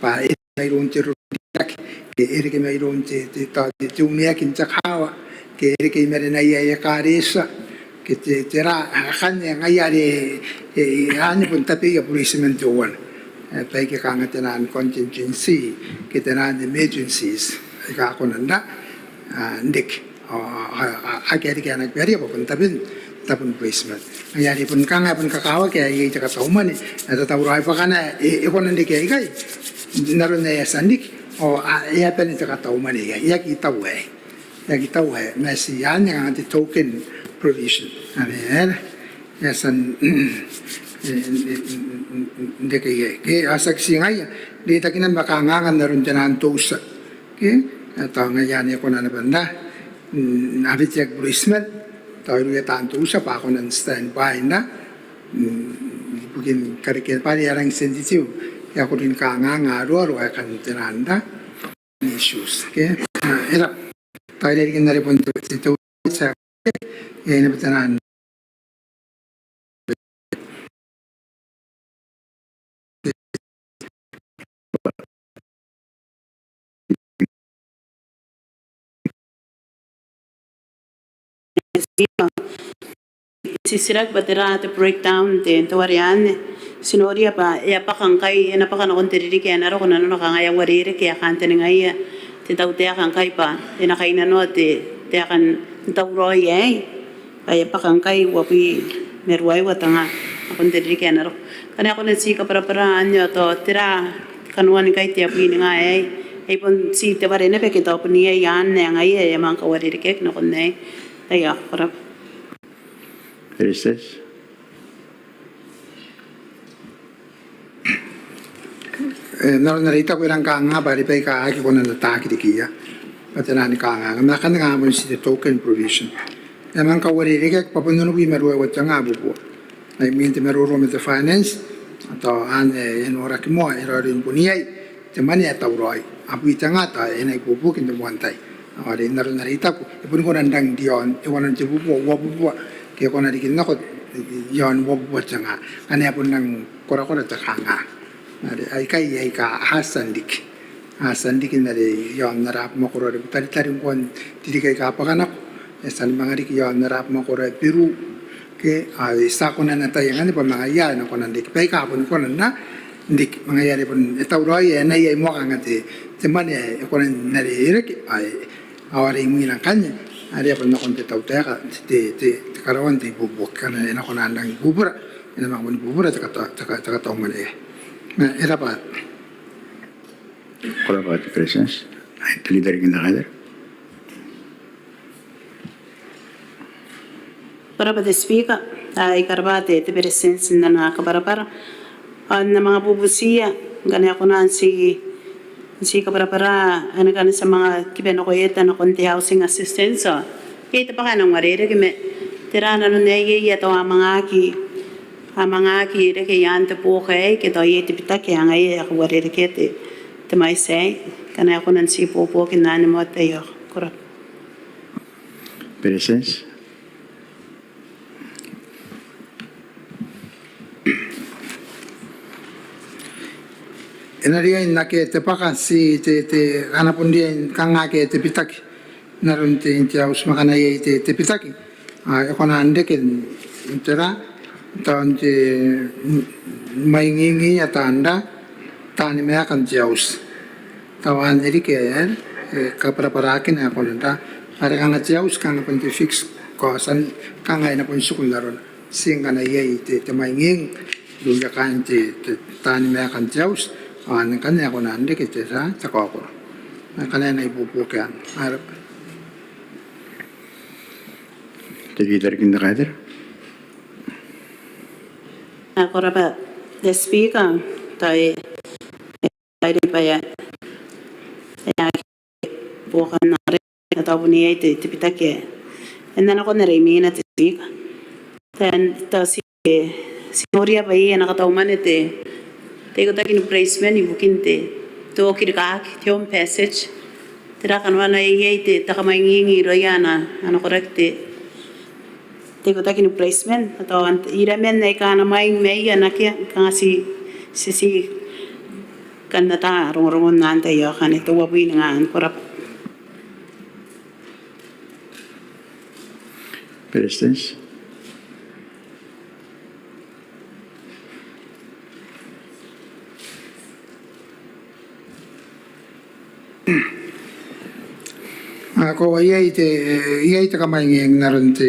bwa e reke mairoun te rorobuaka ke e reke mairoun te te tao te te uneaki n te kaawa ke e reke i marenaia ekaretia ke te tera akanne. Ngaia are e anne bon tabeia bureitiman teuana baike kanga te naan contingency ke te naan emergencies aika a kona n reke ao a a a aki a reke ana kibaria bwa bon taben tabun bureitiman. Ngaia are bon kanga e bon kakawaki ae iai te katau mwane ae tatauraoi bwa akana e, e kona n reke aikai n aron ae e a tia n riki ao e a bane te katau mwane aei. E aki tau aei. E aki tau aei. Ma ti anne kanga te token provision. Anne e a tia n reke iai. Ke a tiaki ti ngaia, reitakinna ma kanganga n aron te nang toutia. Ke, tao ngaia anne e kona naba n ra, a bitiaki bureitiman, tao irouia taan toutia bwa a kona n standby n ra, ibukin karekean bwa are a rangi n sensitive, e a kuri ni kanganga aroaro ae kan te nang ra issues. Ke, e ra, tao e reke n are bon te, te, te, e naba te nang Ti titiraki bwa tera te breakdown n te, n te ware anne. Ti noria bwa e a bwaka ngkai, e na bwaka nakon te ririki ae na roko nanona kanga e a uarereke, e a kantaningaia te tautaeka ngkai bwa e na kainnanoa te, te taeka n tauraoi aei. Bwa e a bwaka ngkai uabwi ma ruaiwa te nga nakon te ririki ae na roko. Ngkana e kona n ti kabwarabwara anne ao tao tera kanoan ngkai te abwi ninga aei. Ai bon ti te ware naba ke tao bon iai anne ngaia ae e a manga kauarerekeaki nakon aei. Aio, ko rabwa. Recess. E, n aron are I taku e rang kanga bwa are baika aki kona n ataaki rikiia bwa te nang kanganga. Ma akanne kanga bon ti te token provision. E a manga kauarerekeaki bwa bon onobwi ma ruaiwa te nga bubua. Ai imwin te maroro ma te finance, tao anne e noraki moa, e raoiroi ni bon iai te mwane ae tauraoi. Abwi te nga tao e na ibuobuoki n te moan tai. Ao are n aron are I taku, e boni kona n rangi n riaon, e kona n tebubua, uabubua, ke e kona riki n nako iaon uabubua te nga. Ngkana e a bon rangi korakora te kanga. Are aikai, aika a tia n riki. A tia n riki n are iaon ara abamwakoro are Butaritari ngkoa n ririki aika a bwaka nako. E a tia ni manga riki iaon ara abamwakoro ae Beru. Ke, a, ti a kona n ataia ngkanne bwa ma ngaia ae na kona n riki. Baika a boni kona n riki. Ma ngaia are bon e tauraoi ae na iai moa kanga te, te mwane ae e kona n are e reke. Ae, ao are imwina ngkanne, are e a bon nakon te tautaeka, te, te, te karaoan te ibuobuoki. Ngkana e na kona n rangi ni bubura, e na manga boni bubura te kata, te ka, te katau mwane aei. Ma, e rabwa. Ko rabwa te Beretitenti. Ai te Leader Kinakaetara. Ko rabwa te Speaker, ai ko rabwa te, te Beretitenti n ana kabwarabwara. Ao N na manga bubutiia ngkana e kona n ti, n ti kabwarabwara, ane ngkana ti a manga kiba nako eta nakon te housing assistance. Ao iai te bwaka ae nang uarereke ma tera nanon aei, iai ae tao a manga aki, a manga aki reke i aan te buoka aei, ke tao iai te bitaki ae ngaia ae a kauarerekea te, te mwaiti aei. Ngkana e kona n ti ibuobuoki n anne moa te tai aio. Ko rabwa. Beretitenti. E na riai n akea te bwaka ti te, te, a na bon riai n kanga akea te bitaki n aron te, te auti ma ngkana iai te, te bitaki. A, e kona n reke n tera, tao n te, mwaingingiia taan ra, taani maeka n te auti. Tao anne riki ae, e, kabwarabwaraki n ae kona n ra. Are kanga te auti kanga bon te fixed cost, kanga e na bon tiku n arona. Ti ngkana iai te, te mwaingingi irouia kaain te, te taani maeka n te auti, ao anne ngkanne e kona n reke te, te, te kaokoro. Ngkana e na ibuobuoki anne. Ko rabwa. Te Leader Kinakaetara. Ko rabwa te Speaker, tao e, e, e, e, e, buokan are e na tao bon iai te, te bitaki ae e na nakon are imwina te Speaker. Tao ti, ti noria bwa iai ana katau mwane te, te ikotaki ni bureitiman ibukin te, te okirikaki, te home passage. Tera kanoana ae iai te, te kamwaingingi irouia ana, ana koraki te, te ikotaki ni bureitiman, ao tao iraman aika a na mwaing mai iai, a na akea, kanga ti, ti, ti kan ata rongorongon anne te tai aio. Anne te uabwi ninga anne. Ko rabwa. Beretitenti. A, ko, iai te, iai te kamwaingingi n aron te,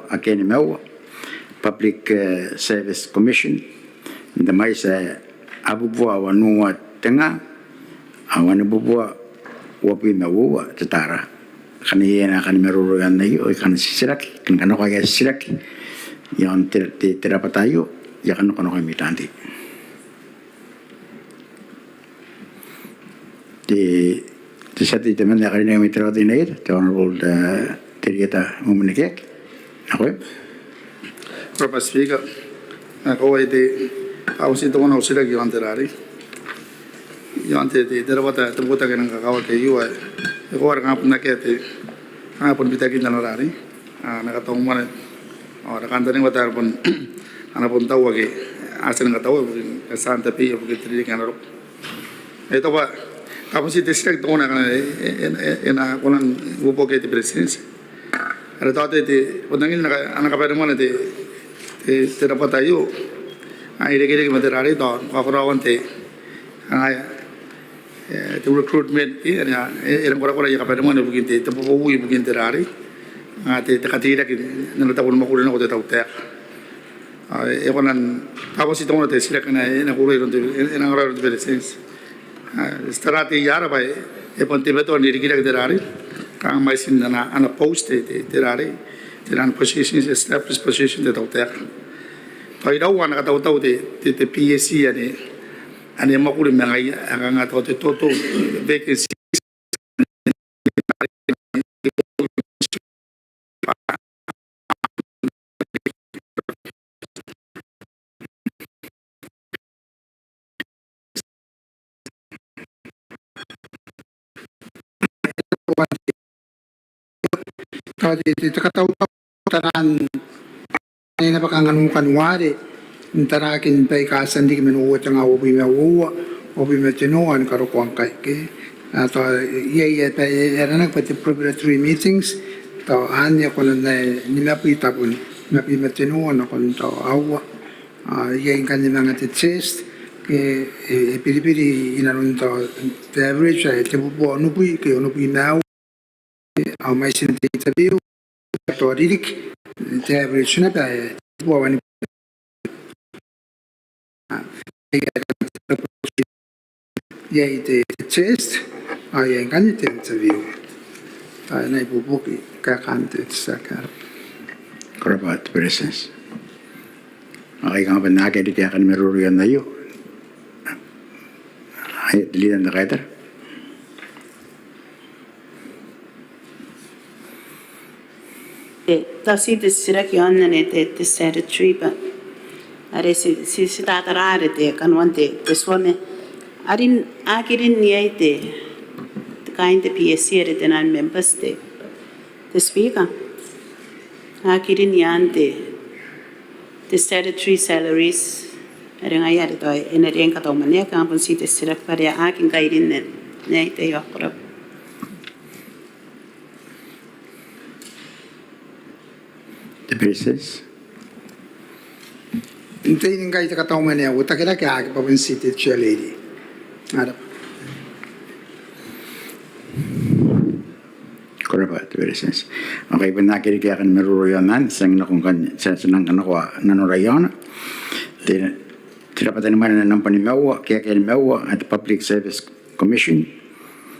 aua, ake nimaua, Public, eh, Service Commission, n te mwaiti ae abubua wanua tenga, a wanibubua uabwi ma uoua te tara. Ngkana iai ae na kan maroro iaon aio, I kan titiraki, I kan kanakoa aia titiraki iaon te, te, te rabwata aio, I a kanakoa nakoimi taan tei. Te, te tia tei temanna ae karineaki mai Tarawa Teinainano, te Honourable, eh, Terieta Momonekeaki. Nakoim. Ko rabwa Speaker. Ao I a tia n tabon au titiraki iaon te rari. Iaon te, te, te rabwata, te botaki ae nang kakawaki aio ae, e koaua are kanga bon akea te, kanga bon bitakin ana rari. A, ana katau mwane. Ao ara kantaninga bwa tao bon, a na bon tau ake a tia ni kataua ibukin, e tia n tabe ibukin te ririki ae na roko. E tao bwa, tao bon ti te titiraki teuana ae kanga e, e, e, e na kona n ibuobuoki iai te Beretitenti. Are tao te, te, bon angin ana ka-, ana kabanemwane te, te, te rabwata aio. A irekereke ma te rari tao, kakoroan te, a, e, te recruitment, e, e, e rang korakora aia kabanemwane ibukin te, te boboui ibukin te rari. A, te, te kateiraki n ana tabo ni mwakuri nako te tautaeka. A, e kona n, tao bon ti teuana te titiraki ae na, e na kukurei iroun te, e, e na karaoa iroun te Beretitenti. A, ti tara te iara bwa e, e bon teimatoa n rikirake te rari. Kanga mwaitin ana, ana post te, te, te rari. Taian positions, established position te tautaeka. Tao iraua ana katautau te, te, te PSC ane, ane e mwakuri ma ngaia, ae kanga tao te total vacancy. Tao te, te, te katautau taraan, e na bwaka ngkana January, n tarakin baika a tia n riki man uoua tenga uabwi ma uoua, uabwi ma tenua ni karokoa ngkai, ke. A, tao iai, iai, e, e aranaki bwa te preparatory meetings, tao anne a kona n, e, nimabwi tabun, nimabwi ma tenua nakon tao aua. A, iai ngkanne manga te test, ke, e, e biribiri inanon tao te average ae tebubua onobwi, ke onobwi ma aua. Ao mwaitin te interview, tao ririki, te average naba, e, tebubua wani. Iai te test, ao iai ngkanne te interview. Ao e na ibuobuoki kaekaan te titiraki. Ko rabwa te Beretitenti. Ao I kan bane n akea riki ae kani maroro iaon aio. Ae te Leader n te Kaitara. E, tao ti te titiraki iaon anne te, te statutory bwa are ti, ti, ti tatara are te kanoan te, te tuame. A rin, a aki rin iai te, te kaain te PSC are te non-members te, te Speaker. A aki rin iaan te, te statutory salaries. Are ngaia are tao e na riai ni katau mwaneaki, kanga bon ti te titiraki bwa are a aki ngkai rin anne. Nei te iokoro. Te Beretitenti. N te, ngkai te katau mwane ae uotakirake, a aki bwa bon ti te Chair Lady. Ara. Okay, bon akea riki ae kan maroro iaon anne, ti a nang nako, ti a nang nakoa nanora iaona. Te, te rabwata ni mwane ae nambwa nimaua, ke ae nimaua, ae te Public Service Commission.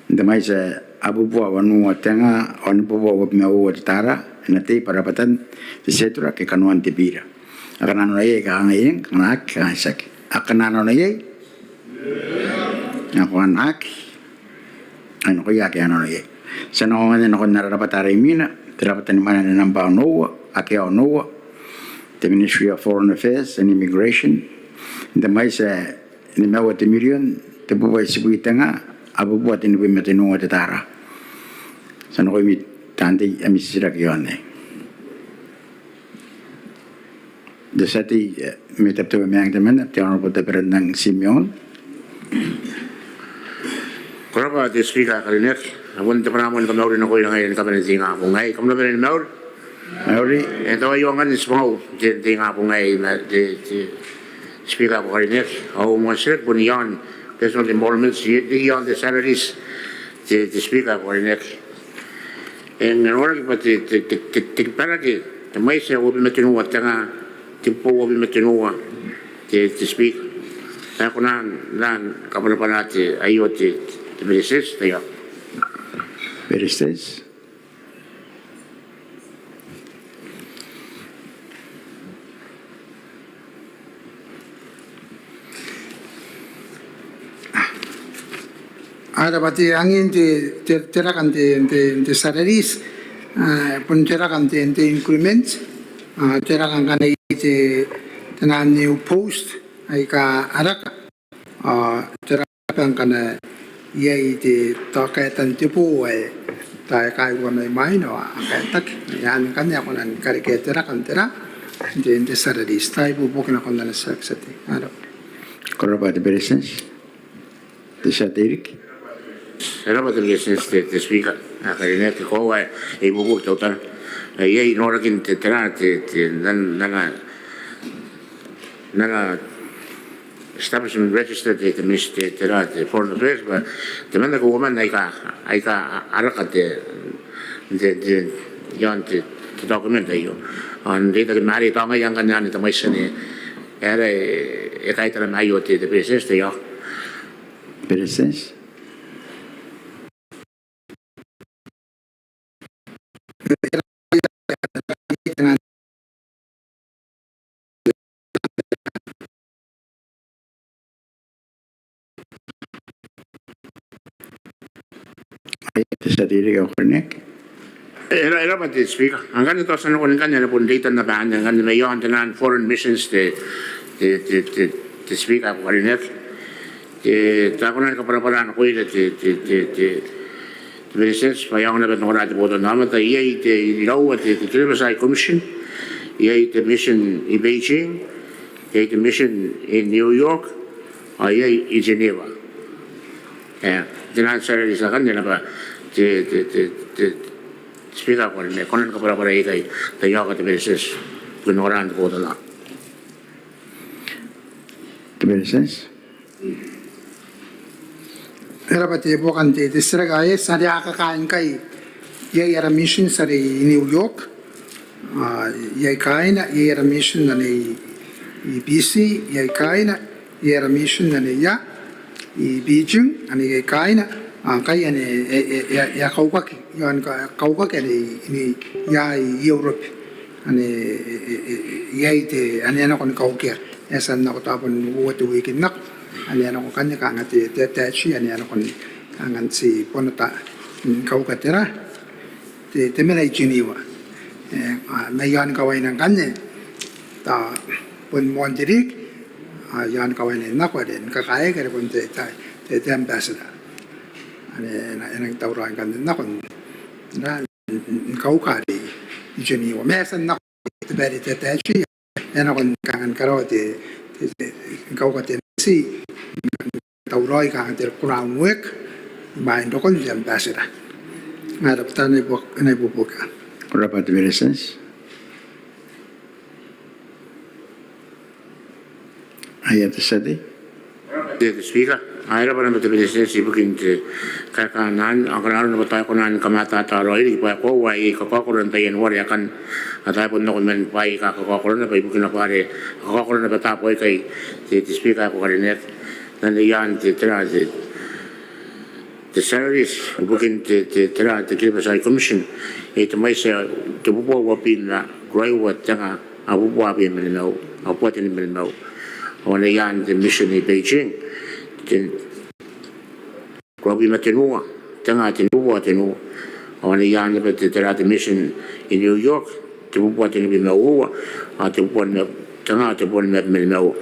N te mwaiti ae abubua wanua te nga, wanibubua uabwi ma uoua te tara, e na tei bwa rabwatan te schedule ke kanoan te biira. Akana nanona iai, kangai eng, akana aki, kangai tiaki. Akana nanona iai? Ao akana aki? Ai nakoia ake a nanona iai. Ti a nako ngkanne nakon ara rabwata are imwina, te rabwata ni mwane ae nambwa onoua, ake onoua, te Ministry of Foreign Affairs and Immigration, n te mwaiti ae nimaua te mirion, tebubua itibwi te nga, abubua tenibwi ma tenua te tara. Ti a nakoimi taan tei ami titiraki iaon aei. Te tia tei, eh, mai Tabiteuea Meang temanna, te Honourable Taberannang Timeon. Ko rabwa te Speaker ae karineaki, ao bon te bwanaa ni kamauri nakoira ngaira ni kabane n te ingabong aei. Kam na bane ni mauri. Mauri. E tau aio ngkanne tibwangau n te, te ingabong aei ma te, te Speaker ae karineaki. Au moan titiraki bon iaon personal emoluments, i, iaon te salaries, te, te Speaker ae karineaki. E noraki bwa te, te, te, te, te kibarake, te mwaiti ae uabwi ma tenua te nga, tebubua uabwi ma tenua, te, te Speaker. Tao ko na, na kabwarabwara te, aio te, te Beretitenti, taiaoka. Beretitenti. Ao bwa te angin te, te, te raka n te, te, te salaries, ah, bon te raka n te, te increment, ah, te raka ngkana iai te, te naan new post aika a raka. Ao te raka ngkana iai te tao kaetan te boo ae tao e kairua mai mwaina ao a kaetaki. Anne ngkanne ae kona ni karekea te raka n te ra, n te, n te salaries. Tao ibuobuoki nakon ana titiraki te tia tei. Ko rabwa. Ko rabwa te Beretitenti. Te tia tei riki. Ko rabwa te Beretitenti, te, te Speaker ae karineaki. Koaua ae ibuobuoki teutana. Ae iai norakin te, te ra, te, te, n ana, n ana n ana establishment register te, te Ministry, te, te, te Foreign Affairs, bwa temanna ke uoman aika, aika a raka n te, te, te, iaon te, te document aio. Ao n reitaki ma are tao ngaia ngkanne anne te mwaiti anne, e aera e kaitara ma aio te, te Beretitenti, taiaoka. Beretitenti. Te tia tei riki ae karineaki. E ra, e rabwa te Speaker. Ngkanne tao ti a nako ngkanne, e na bon reitan naba anne ngkanne mai aon te naan foreign missions te, te, te, te, te Speaker ae karineaki. Te, tao ko na kabwarabwara nakoira te, te, te, te, te Beretitenti bwa e aonga naba n ongora te botannaomata. Iai te, iraua te, te Tripartite Commission, iai te mission i Beijing, iai te mission i New York, ao iai i Geneva. E, te naan salaries akanne naba te, te, te, te Speaker ae karineaki, ko na kabwarabwara ikai, taiaoka te Beretitenti, ibukin ongoran te botannaomata. Te Beretitenti. E rabwa te buokan te, te titiraki. Ae ti a tia ni kakaea ngkai, iai ara missions are i New York, a, iai kaaina, iai ara mission ane i, i B C, iai kaaina, iai ara mission ane ia, i Beijing, ane iai kaaina, a, ngkai ane e, e, e, e a kaukaki, e a ka-, kaukaki ane i, i, ia i Europe. Ane, e, e, e, iai te, ane a nako ni kaukia. E a tia n nako tao bon uoua te wiki n nako. Ane a nako ngkanne kanga te, te, te attaché, ane a nako ni kanga n ti bonota, n kauka te ra, te, te mena i Geneva. E, a, mai aon kawaina ngkanne, tao bon moan te ririki, a, i aon kawaina n nako are ni kakaeaki are bon te, te, te, te ambassador. Ane e na, e nang tauraoi ngkanne n nako n ra, n, n, n kauka are i Geneva. Ma e a tia n nako te bwai are te, te attaché, e a nako ni kanga ni karaoa te, te, te, ni kauka te embassy, tauraoi kanga te ground work imwain rokon te ambassador. Ngaia rabwa, tao e na ibuo-, e na ibuobuoki. Ko rabwa te Beretitenti. Aia te tia tei. Te, te Speaker. Ao e rab'a naba te Beretitenti ibukin te kaekaan anne. Ao ngkana arona bwa tao e kona ni kamatata raoi riki bwa e koaua ae e kakaokoro n taian ware akanne, ao tao e bon nako man bwaai aika kakaokoro naba ibukina bwa are e kakaokoro naba taabo aikai te, te Speaker ae ko karineaki. N aron te, tera, te, te salaries ibukin te, te, tera, te Kiribati High Commission, e te mwaiti ae tebubua uabwi ma ruaiwa tenga, abubua abwi ma nimaua, abubua tenibwi ma nimaua. Ao n aron te mission i Beijing, te ruabwi ma tenua tenga tenibubua tenua. Ao n aron naba te, tera, te mission i New York, tebubua tenibwi ma uoua, ao tebubua nima tenga, tebubua nima ma nimaua.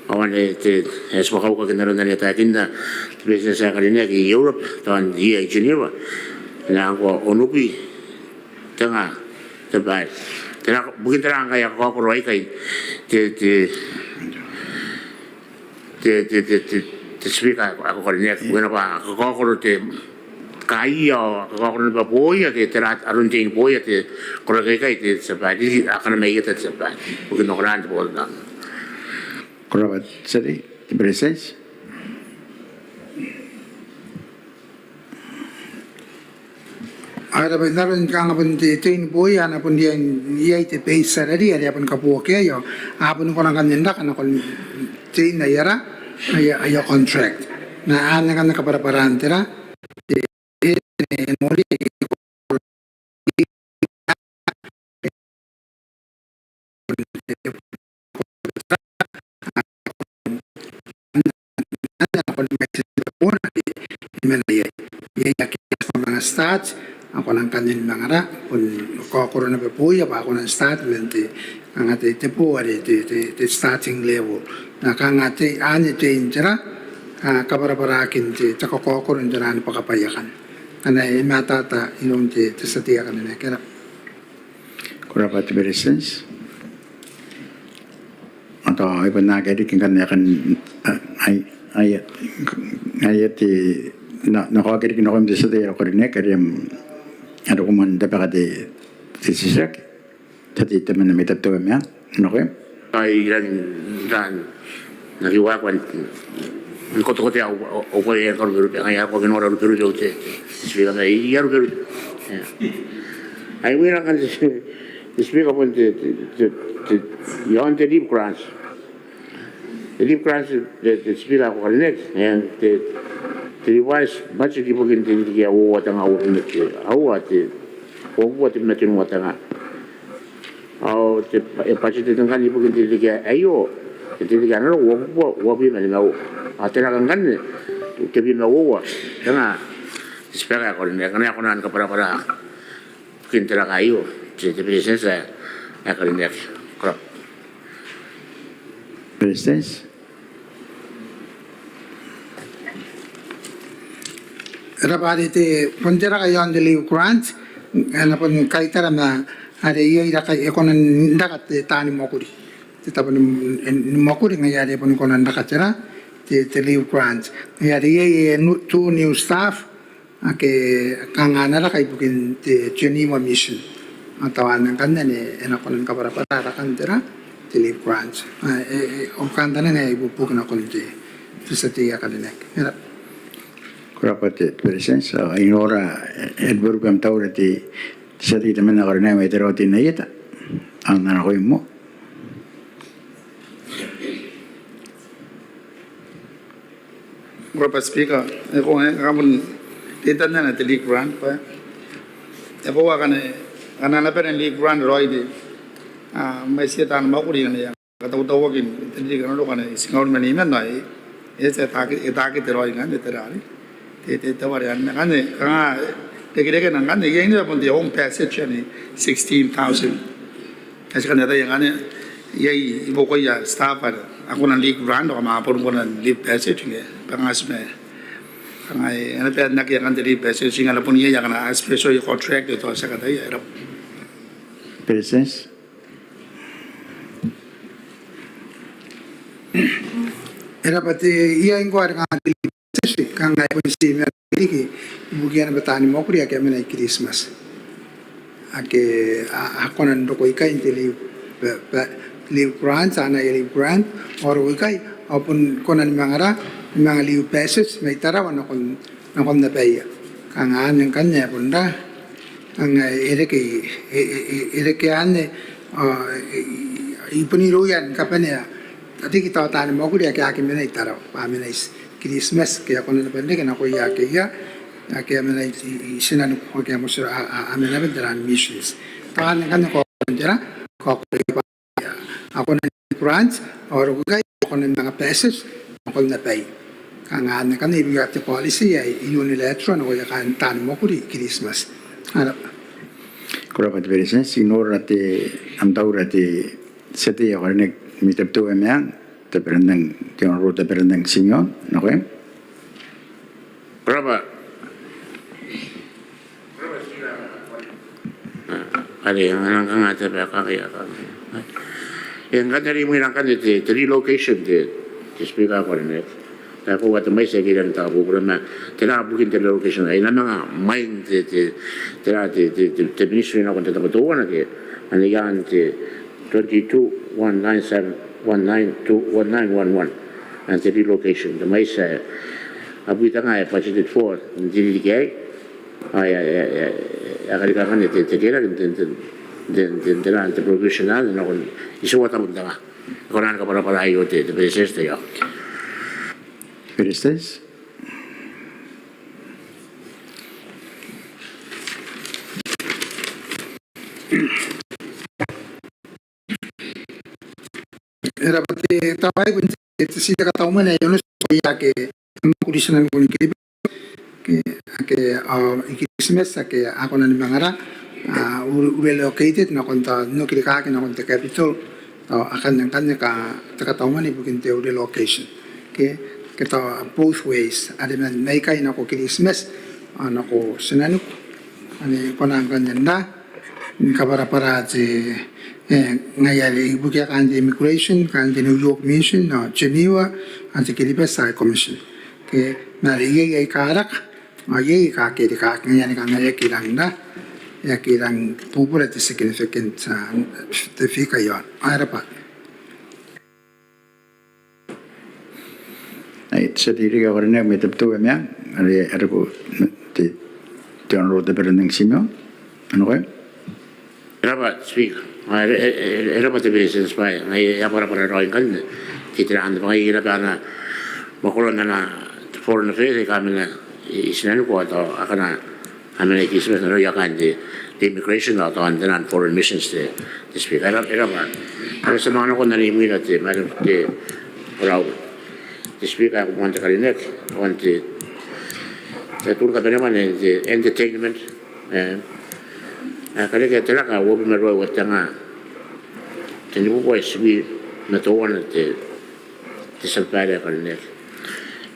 Ao anne te, e tib'a kaukaki n aron are e taekinna te Beretitenti ae karineaki, i Europe, tao iai i Geneva, e na ngkoa onobwi tenga te bwai. Tera, ibukin tera ngkai a kakaokoro aikai te, te, te, te Speaker ae ko karineaki, ibukin bwa a kakaokoro te kaaia, ao a kakaokoro naba booia, ke tera aron tein booia te koraki aikai te tia babaire, akana mai eta te tia babaire, ibukin okoran te botannaomata. Ko rab'a te tia tei, te Beretitenti. Ao e rab'a, n aron kanga bon te, tein booia a na bon riai n iai te base salary are a bon kabuokia, ao a bon kona ngkanne n raka nakon tein aia ra, aia, aia contract. Ma anne ngkanne kabwarabwaraan tera, te, e, e, noria a kona ngkanne ni manga ra, bon kaokoro naba booia bwa a kona n start man te, kanga te, te boo are te, te, te starting level. Ma kanga te, anne tein tera, a, kabwarabwaraakin te, te kakaokoro n tera ni bwakabwai akanne. Anne e matata inanon te, te tia tei ae karineaki. Ko rab'a te Beretitenti. Ao tao e bon akea riki ngkanne aekan, a, ai, ai, ai te, na, na kaokia riki nakoim te tia tei ae karineaki, are am, are ko moan tabeka te, te titiraki. Te tia tei temanna mai Tabiteuea Meang, nakoim. Ai, I rang, rang, N aki waekoa ni kotokotoa au, au, au bwai ae karuberube, ngaia ae ko aki nora ruberube te, te, te Speaker, ma I a ruberube. Ia. Ai, I rang ngkanne te, te Speaker, bon te, te, te, te, iaon te leave grant. Te leave grant, te, te Speaker ae ko karineaki, e, te, te revised budget ibukin te ririki ae uoua tenga uabwi ma te aua, te uabubua tebwi ma tenua tenga. Ao te, e budget ngkanne ibukin te ririki aio, te ririki ae na roko, uabubua uabwi ma nimaua. Ao te raka ngkanne, tebwi ma uoua tenga, te Speaker ae ko karineaki, ngkana e kona ni kabwarabwara ibukin te raka aio te, te Beretitenti ae karineaki. Ko rab'a. Beretitenti. E rab'a. Are te, bon te raka iaon te leave grant, e na bon kaitara ma are iai raka, e kona n raka te taani mwakuri, te tabo ni, ni mwakuri, ngaia are e bon kona n raka tera, te, te leave grant. Ngaia are iai, e, nu-, two new staff ake kanga a na raka ibukin te Geneva Mission. Ao teuana ngkanne e na kona ni kabwarabwara rakan tera, te leave grant. A, e, e, au kantaninga ae ibuobuoki nakon te, te tia tei ae karineaki. E rab'a. Ko rab'a te Beretitenti. Ao I nora, e, e ruberube am taura te, te tia tei temanna ae karineaki mai Tarawa Teinainano. Ao nakoim moa. Ko rab'a Speaker, e ko, e, kam bon, te tanana te leave grant, bwa e koaua ngkana, ngkana a na bane n leave grant raoi te, a, mwaitiia taani mwakuri ngkana a katautauaki n te ririki ae na roko ngkana itingaun ma nimaua, e, e, e taekiti, e taekiti raoi ngkanne te rari. Te, te, te ware anne ngkanne, kanga, irekereke ngkanne, iai naba bon te home passage anne sixteen thousand. Ao ti kan ataia ngkanne, iai ibuakoia staff are a kona n leave grant, ao kam a bon kona n leave passage, nge, bwa kanga ti ma, kanga e, e na bae n akea ngkanne te leave passage, ngkana bon iai akana special contract, tao ti aki ataia, e rab'a. Beretitenti. E rab'a te, iai ngkoa are kanga te leave passage, kanga e bon ti mena riki ibukia naba taani mwakuri ake a mena i Kiritimati. Ake a, a kona n roko ikai n te leave, pa, pa, leave grant, anaia leave grant, ao roko ikai, ao bon kona ni manga ra, ni manga liu passage mai Tarawa nakon, nakon abaia. Kanga anne ngkanne ae bon ra, kanga e reke, e, e, e, e reke anne, ao, e, e, e bon irouia ni kabanea riki tao taani mwakuri ake a aki mena i Tarawa, bwa a mena i Kiritimati, ke a kona naba n reke nakoia ake ia, ake a mena i, i, i tinaniku, ake a motira, a, a, a mena naba n taian missions. Tao anne ngkanne kaokoran tera, kaokoran bwa a kona ni grant, ao roko ikai a kona ni manga passage nakon abaia. Kanga anne ngkanne irouia te policy ae unilateral nakoia kaain taani mwakuri i Kiritimati. Ko rabwa. Ko rabwa te Beretitenti. I nora te, am taura te tia tei ae karineaki mai Tabiteuea Meang, Taberanang, te Honourable Taberanang Timeon, nakoim. Ko rabwa. Are ngkana kanga te bwai ae kanga, e kanga are imwina ngkanne te, te relocation te, te Speaker ae karineaki. Tao ko a tia ni mwaiti ake I rang n taku bwa ma tera bukin te relocation ae e na manga mwaing te, te, tera te, te, te, te ministry nakon te tabo teuana ke anne iaan te twenty-two one nine seven one nine two one nine one one. And te relocation, te mwaiti ae a bwitanga ae budgeted for n te ririki aei. Ao e a, e a, e a, e a karika ngkanne te, te kerake n te, te, te, te, te, te provision anne nakon itiua tabun te nga. E kona ni kabwarabwara aio te, te Beretitenti, te ia. Beretitenti. E rabwa te, tao ae bon te, te tia tei ae katau mwane ae onoti nakoia ake a mwakuri i tinaniku ni Kiribati, ke ake, a, i Kiritimati ake a kona ni manga ra, a, re-, relocated nakon tao n oki rikaaki nakon te capital, tao akanne ngkanne ka, te katau mwane ibukin te relocation. Ke, ke tao both ways, are man mai ikai nako Kiritimati, a, nako tinaniku, anne e kona ngkanne n ra, ni kabwarabwara te, e, ngaia are ibukia kaain te immigration, kaain te New York Mission, ao Geneva, ao te Kiribati High Commission. Ke, ma are iai aika a raka, ao iai aika a kerikaaki, ngaia are kanga e aki rang ra, e aki rang bubura te significant, a, te figure iaon. Ao e rabwa. Ai, te tia tei riki ae karineaki mai Tabiteuea Meang, are, are ko te, te Honourable Taberanang Timeon, nakoim. E rabwa Speaker. Ao e, e, e, e rabwa te Beretitenti bwa e, ngaia e a kabwarabwara raoi ngkanne te, te ra anne bwa ngaia e na bane mwakuri n ana foreign affairs aika a mena i, i tinaniku ao tao akana a mena i Kiritimati nanoia kaain te, te immigration ao tao n taian foreign missions te, te Speaker. E rabwa, e rabwa. Are ti a manga nakon anne imwina te, Madam, te, ko rabwa. Te Speaker ae ko moan te karineaki, ao n te, te turu kabanemwane n te entertainment, e, e karekea te raka uabwi ma ruaiwa te nga, tenibubua itibwi ma teuana te, te tia babaire ae karineaki.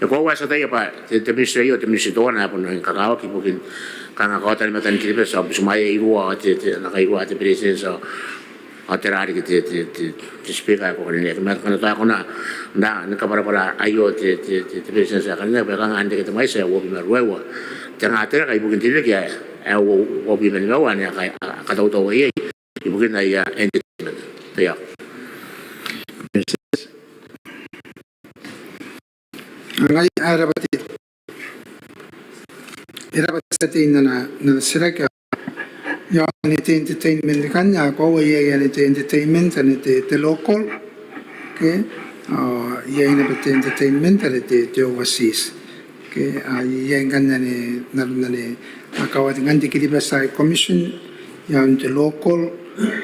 E koaua ae ti ataia bwa te, te ministry aio, te ministry teuana ae bon rangi ni kakawaki ibukin kanga kaotan matan Kiribati ao butimwaean iruwa, te, te, ana kairua te Beretitenti ao, ao tera riki te, te, te, te Speaker ae ko karineaki. Ma ngkana tao e kona n ra, ni kabwarabwara aio te, te, te, te Beretitenti ae karineaki bwa e kanga n reke te mwaiti ae uabwi ma ruaiwa te nga te raka ibukin te ririki ae, ae ua, uabwi ma nimaua anne a ka, a katautau iai ibukin aia entertainment. Te ia. Ngaia, e rabwa te, e rabwa te tia tei n ana, n ana titiraki. Ao anne te entertainment ngkanne, ao koaua iai anne te entertainment, anne te, te local, ke, ao iai naba te entertainment anne te, te overseas. Ke, ao iai ngkanne anne, n aron anne, a kawati ngkanne te Kiribati High Commission iaon te local,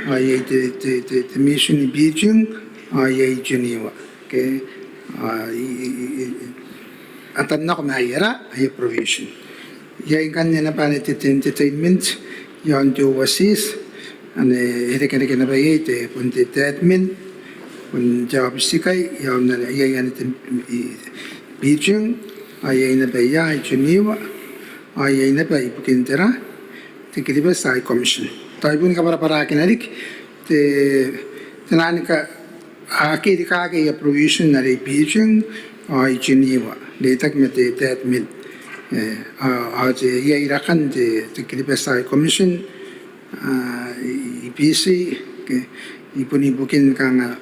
ao iai te, te, te, te mission i Beijing, ao iai Geneva. Ke, a, i, i, i, i, a tia n nako ma aia ra, aia provision. Iai ngkanne naba anne te, te entertainment iaon te overseas, anne e irekereke naba iai te, bon te, te admin, bon te aobiti ikai, iaon anne, iai anne te, i, Beijing, ao iai naba ia i Geneva, ao iai naba ibukin te ra, te Kiribati High Commission. Tao I bon kabwarabwarakina riki, te, te nang ka, a kerikaaki aia provision are i Beijing, ao i Geneva, reitaki ma te, te admin. E, ao, ao te, iai rakan te, te Kiribati High Commission, a, i, i Biti, ke, i bon ibukin kanga,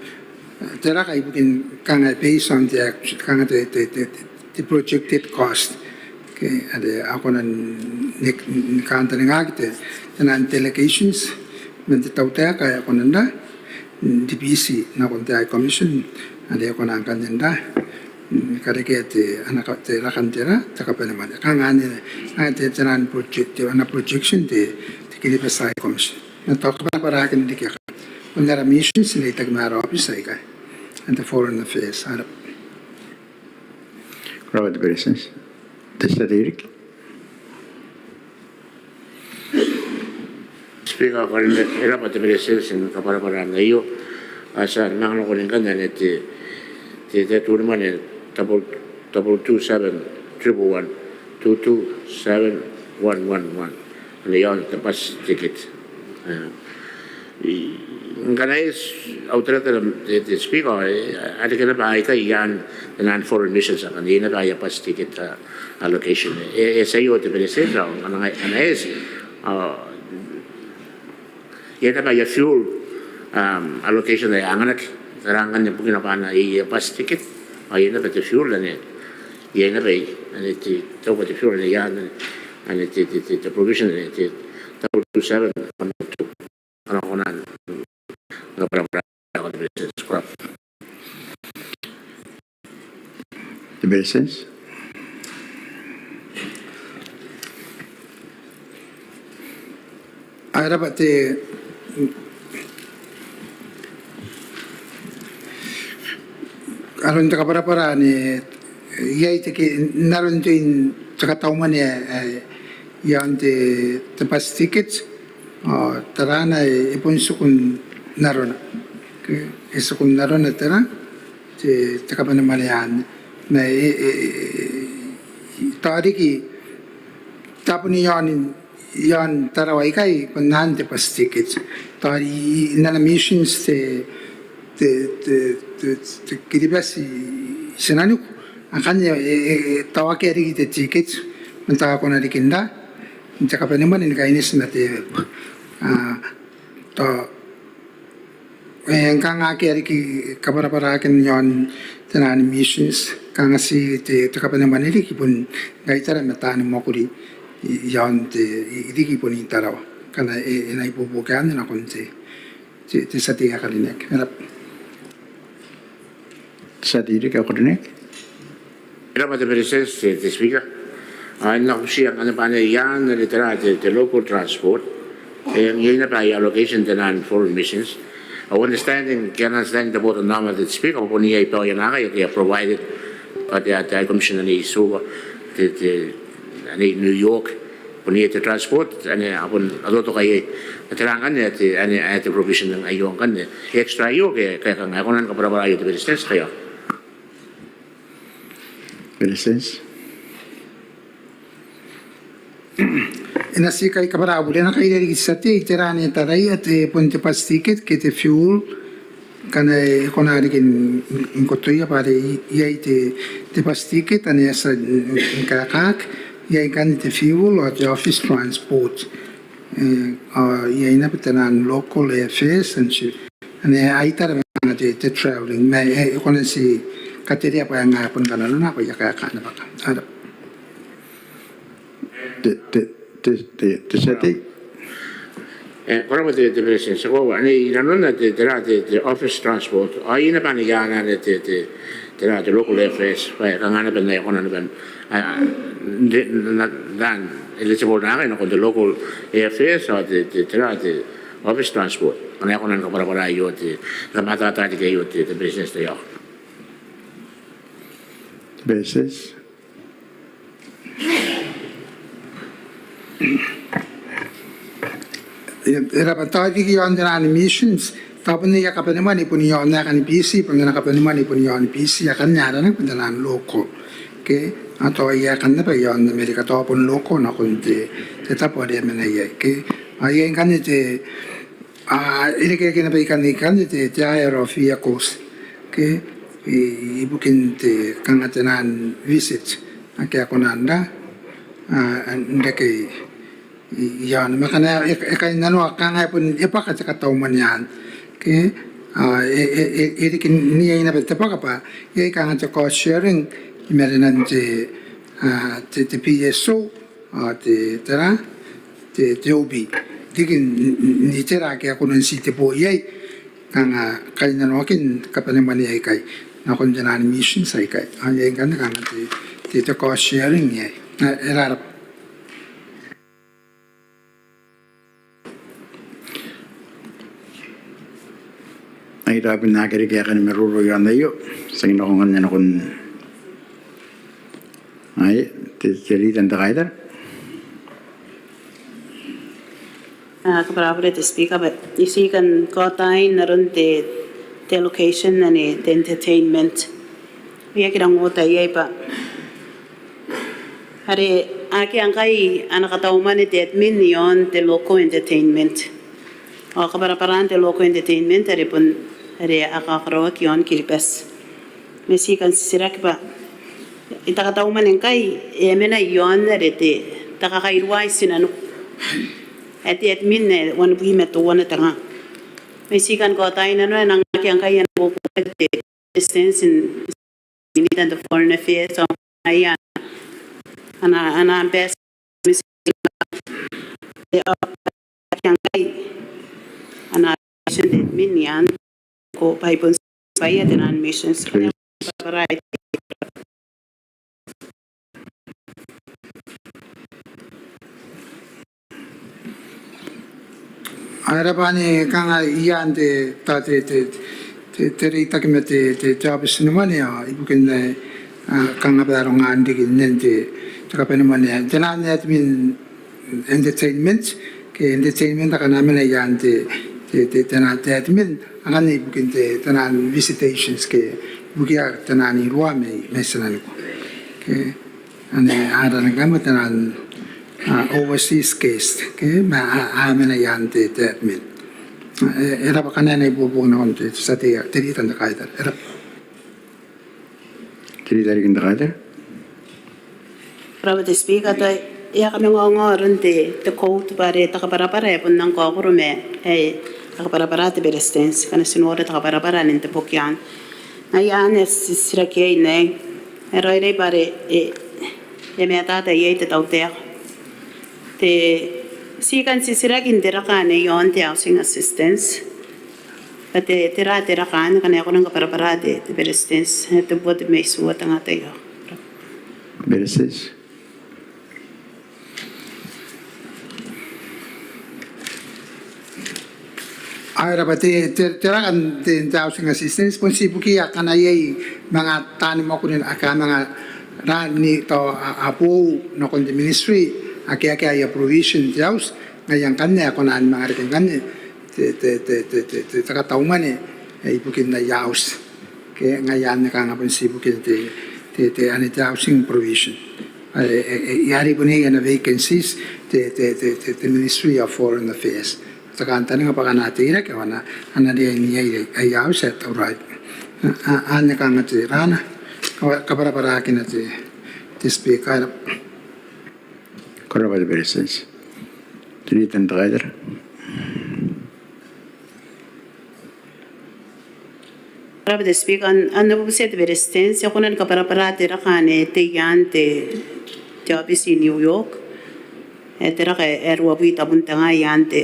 te raka ibukin kanga based on the act-, kanga te, te, te, te projected cost. Okay, are a kona ni, ni kantaningaaki te, taian delegations man te tautaeka ae a kona n, te B C nakon te High Commission, are a kona ngkanne n, karekea te, ana ka-, te rakan te ra, te kabanemwane. Kanga anne, anne te, taian project, te, ana projection te, te Kiribati High Commission. N na tao kabwarabwaraakin riki ae kanga bon ara missions n reitaki ma ara office aikai, and the foreign affairs. Ko rabwa. Ko rabwa te Beretitenti. Te tia tei riki. Speaker, ko rabwa te Beretitenti n kabwarabwaraan aio. Ao ti a manga nakon ngkanne anne te, te, te turimwane double, double two seven triple one, two two seven one one one. Anne iaon te bus ticket. Aa, i, ngkana e, au taratara te, te Speaker, e, a reke naba aikai i aan, i aan foreign missions akanne, iai naba aia bus ticket, aa, allocation. E, e tia aio te Beretitenti, ao ngkana, ngkana e eti, aa, iai naba aia fuel, um, allocation ae anganaki, tara ngkanne bukina bwa ana, aia bus ticket, ao iai naba te fuel anne, iai naba, anne te, tauba te fuel anne, iai anne, anne te, te, te, te provision anne, te double two seven one two. Ko na, ko na, ko na, ko na, ko na, ko na, ko na, ko na. Te Beretitenti. Ko rabwa te, aron te kabwarabwara anne, iai te ke, n aron te, te katau mwane, e, iaon te, te bus ticket, ao tarana e, e bon tiku n arona. Ke, e tiku n arona tera, te, te kabanemwane anne. Ma e, e, e, tao riki, tao bon iaon, iaon Tarawa ikai, bon anne te bus ticket. Tao i, i, n ana missions te, te, te, te, te Kiribati i tinaniku, akanne e, e, e, tao akea riki te ticket, ma tao a kona riki n ra, n te kabanemwane ni kaineti ma te, aa, tao, e, ngkana akea riki kabwarabwaraakin iaon taian missions, kanga ti te, te kabanemwane riki bon ngaira ma taani mwakuri i, iaon te, i, riki bon i Tarawa. Ngkana e, e na ibuobuoki anne nakon te, te, te tia tei ae karineaki. Ko rabwa. Te tia tei riki ae karineaki. Ko rabwa te Beretitenti, te, te Speaker. Ao I na butiia ngkanne bwa anne i aan anne tera te, te local transport. E, iai naba aia allocation taian foreign missions. Au understanding, ke ana understanding te botannaomata te Speaker, bwa bon iai bwaai aika a provided bwa te, te High Commission anne i Suva, te, te, anne i New York. Bon iai te transport, anne a bon atoatoka iai. Tera ngkanne te, anne, anne te provision aio ngkanne. Extra aio ke, ke kanga, e kona ni kabwarabwara aio te Beretitenti, ke ao? Beretitenti. E na ti kai kabwarabwara, e na kaira riki te tia tei, tera anne taraia te, bon te bus ticket ke te fuel, ngkana e kona riki n, n kotoia bwa are i, iai te, te bus ticket, anne e a tia n, n, n kaekaaki, iai ngkanne te fuel, ao te office transport. E, ao iai naba taian local airfares, and ti, anne ai tara ma te, te travelling, ma e, e kona n ti katerea bwa e ngae bon kananona bwa e a kaeka naba. Ko rabwa. Te, te, te, te, te tia tei. E, ko rabwa te, te Beretitenti, ti a koaua, anne i nanona te, tera te, te office transport. Ao iai naba anne i aan anne te, te, tera te local airfares, bwa e kanga naba n ae kona naba n, a, n, n, n, n, eligible naba nakon te local airfares, ao te, te, tera te office transport. Ngkana e kona ni kabwarabwara aio te, ni kamatata riki aio te, te Beretitenti, te ao. Beretitenti. E, e rabwa, tao riki iaon taian missions, tao bon aia kabanemwane bon iaon aekan Biti, bon ana kabanemwane bon iaon Biti, aekan aranaki bon taian local. Ke, ao tao aekan naba iaon Amerika, tao bon local nakon te, te tabo are a mena iai. Ke, ao iai ngkanne te, a, irekereke naba ikanne, ikanne te, te hire of vehicles. Ke, i, ibukin te, kanga taian visit ake a kona n ra, a, n reke i, i, iaon. Ma ngkana e, e kainnanoa kanga e bon, e bwaka te katau mwane anne. Ke, A, e, e, e, e riki n iai naba te bwaka bwa iai kanga te cost sharing i marenan te, a, te, te P S O, a, te, tera, te, te O B. Riki n, n, n itera ake a kona n titebo iai, kanga kainnanoakin kabanemwane aikai nakon taian missions aikai. A, iai ngkanne kanga te, te, te cost sharing iai. A, e rarabwa. Ai tabun ake a reke ae kan maroro iaon aio, ti a nako ngkanne nakon, ai, te, te Leader n te Kaitara. A, kabwarabwara te Speaker, bwa I tii kan kaotai n aron te, te allocation anne te entertainment. Iai kanga n ota iai bwa are akea ngkai ana katau mwane te admin iaon te local entertainment. Ao kabwarabwaraan te local entertainment are bon are a kakaraoaki iaon Kiribati. Ma I tii kan titiraki bwa te katau mwane ngkai e mena iaon are te, te kakairuai tinaniku. Ae te admin ae wanibwi ma teuana te nga. Ma I tii kan kaotai nano, e nang akea ngkai ana bubuti te Beretitenti n, n te Foreign Affairs, ao ngaia ana, ana ambassador, e, a, akea ngkai ana, ko bwa e bon tia n taian missions. Ae e raba anne kanga iaan te, te, te, te, te reitaki ma te, te, te aobiti ni mwane, ao ibukin, e, a, kanga bwa aronga n riki nnen te, te kabanemwane. Taian admin entertainment, ke entertainment akana mena iaan te, te, te, taian te admin, anganne ibukin te, taian visitations ke ibukia taian iruwa mai, mai tinaniku. Ke anne aranaki ngkai ma taian, a, overseas guest, ke ma a, a mena iaan te, te admin. E, e raba kanga ana ibuobuoki nakon te, te tia tei, te Leader n te Kaitara. E raba. Te Leader n te Kaitara. Ko rabwa te Speaker, tao e a kamangaongao aron te, te code bwa are te kabwarabwara e bon nang kaokoro ma, e, te kabwarabwara te Beretitenti, ngkana ti noora te kabwarabwara anne n te boki anne. Ngaia anne ti, titiraki iai, e raoiroi bwa are e, e matata iai te tautaeka. Te, ti kan titiraki n te raka anne iaon te housing assistance. Bwa te, tera te raka anne, ngkana e kona ni kabwarabwara te, te Beretitenti, e, te boti mai tua te nga tai ao. Beretitenti. Ae e raba te, te, te raka n te, te housing assistance, bon ti ibukia akana iai manga taani mwakuri ake a manga rang ni tao a, a boou nakon te ministry, ake, ake aia provision te auti, ngaia ngkanne a kona ni manga reke ngkanne te, te, te katau mwane, e, ibukin aia auti. Ke ngaia anne kanga bon ti ibukin te, te, te, anne te housing provision. E, e, e, are bon iai ana vacancies te, te, te, te, te Ministry of Foreign Affairs. Te kantaninga bwa akana teirake ao a na, a na riai n iai aia auti ae tauraoi. A, a, anne kanga te rana, kabwarabwarakina te, te Speaker. Ko rabwa te Beretitenti. Te Leader n te Kaitara. Ko rabwa te Speaker, n, n na bubutia te Beretitenti, e kona ni kabwarabwara te raka anne tei iaan te, te aobiti i New York. E, te raka ae ruabwi tabun te nga iaan te,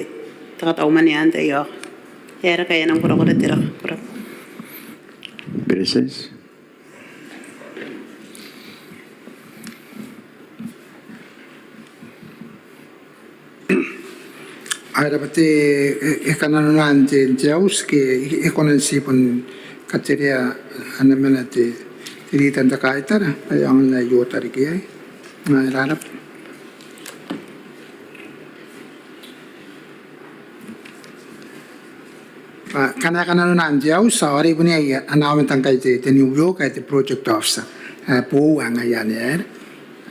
te katau mwane anne tei ao. E a raka e nang korakora te raka. Ko rabwa. Beretitenti. Ae e raba te, e, e kananoan te, te auti ke e, e kona n ti bon katerea ana mena te, te Leader n te Kaitara, ae aonga n iota riki iai. Ae e raba. Bwa ngkana e kananoan te auti, ao are bon iai ana aomata ngkai te, te New York, ae te project officer. Ae boou ngaia anne, e.